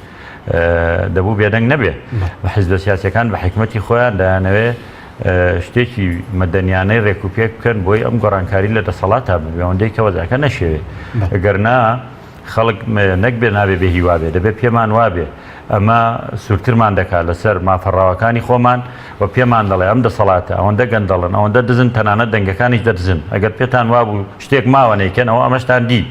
S7: دەبوو بێدەنگ نەبێ حیزبە سیاسیەکان بە حیکمەتی خۆیان دەیانەوێ شتێکی مەدەنیانەی ڕێکوپێک بکەن بۆی ئەم گۆڕانکاری لە دەسەڵاتا ببێ ئەوەندەی کە وەزعەکە نەشێوێ گەر نا خەڵک نەک بێ نابێ بێ هیوا بێ دەبێ پێمان وابێ ئەمە سوورترمان دەکات لەسەر مافە ڕەواکانی خۆمان و پێمان دەڵێ ئەم دەسەڵاتە ئەوەندە گەندەڵن ئەوەندە دزن تەنانەت دەنگەکانیش دەدزن ئەگەر پێتان وابوو شتێک ماوە نەیکەن ئەوە ئەمەشتان دی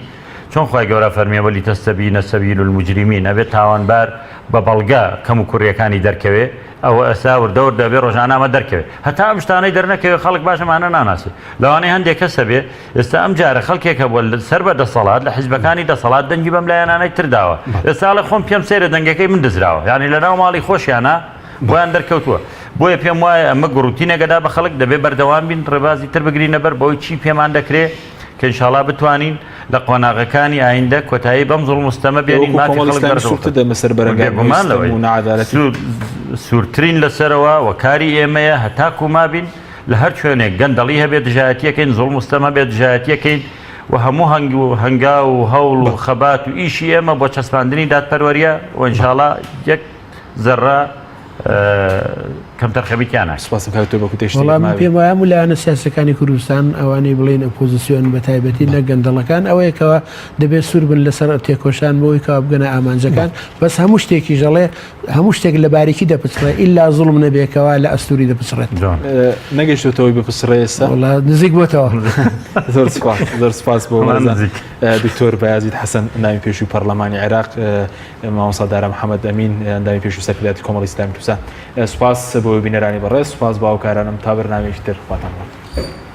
S7: چۆن خوای گەورە فەرمیە ولتستبین سبیل المجرمین ئەبێ تاوانبار بە بەڵگە کەم و کوڕیەکانی دەرکەوێ ئەوە ئێستا وردە وردە ئەبێ ڕۆژانە ئەمە دەرکەوێ هەتا ئەم شتانەی دەرنەکەوێ خەڵک باش ئەمانە ناناسێ لەوانەیە هەندێک کەس هەبێ ئێستا ئەم جارە خەڵکێک هەبووە سەر بە دەسەڵات لە حیزبەکانی دەسەڵات دەنگی بەم لایەنانەی تر داوە ئێستا ئەڵێ خۆم پێم سەیرە دەنگەکەی من دزراوە یانی لەناو ماڵی خۆشیانە بۆیان دەرکەوتووە بۆیە پێم وایە ئەمە گوڕوتینێکەدا بە خەڵک دەبێ بەردەوام بین ڕێبازی تر بگرینە بەر بەوەی چی پێمان دەکرێ کە ئینشاڵا بتوانین لە قۆناغەکانی ئایندە کۆتایی بەم زوڵم و ستەمە بێنین مافی خەڵک بەرزەوە
S1: دەمە سەر بەرەنگاربوونەوەی ستەم و ناعەدالەتی.
S7: سوورترین لەسەرەوە و کاری ئێمەیە هەتاکوو مابین لە هەر شوێنێک گەندەڵی هەبێت دژایەتیەکەین زوڵم و ستەم هەبێت دژایەتیەکەین و هەموو هەنگ و هەنگاو و هەوڵ و خەبات و ئیشی ئێمە بۆ چەسپاندنی دادپەروەریە و ئینشاڵا یەک زەڕە کەمتەرخەمی تیا ناکرێت.
S1: سوپاس کاک تۆ بە کوتەی شتێک
S6: وەڵا من
S1: ماوی.
S6: پێم وایە هەموو لایەنە سیاسیەکانی کوردستان ئەوانەی بڵێین ئۆپۆزیسیۆن بە تایبەتی نەک گەندەڵەکان ئەوەیە کەوا دەبێت سوور بن لەسەر تێکۆشان بۆی کەوا بگەنە ئامانجەکان بەس هەموو شتێکیش ئەڵێ هەموو شتێک لە باریکی دەپچڕێ ئیلا زوڵم نەبێ کەوا لە ئەستوری دەپچڕێت.
S7: جوان.
S1: نەگەیشتۆتەوەی بپچڕێ ئێستا؟
S6: وەڵا نزیک بۆتەوە.
S1: زۆر سوپاس زۆر سوپاس بۆ
S7: وەڵا
S1: بەڕێزان
S7: نزیک.
S1: دکتۆر بایەزید حەسەن ئەندامی پێشووی پەڕلەمانی عێراق مامۆستا دارا محەمەد ئەمین ئەندامی پێشوو سەرکردایەتی کۆمەڵی ئیسلامی کوردستان سوپاس بۆ بینەرانی بەڕێز سوپاس بۆ هاوکارانم تا بەرنامەیەکی تر خواتان لەگەڵ.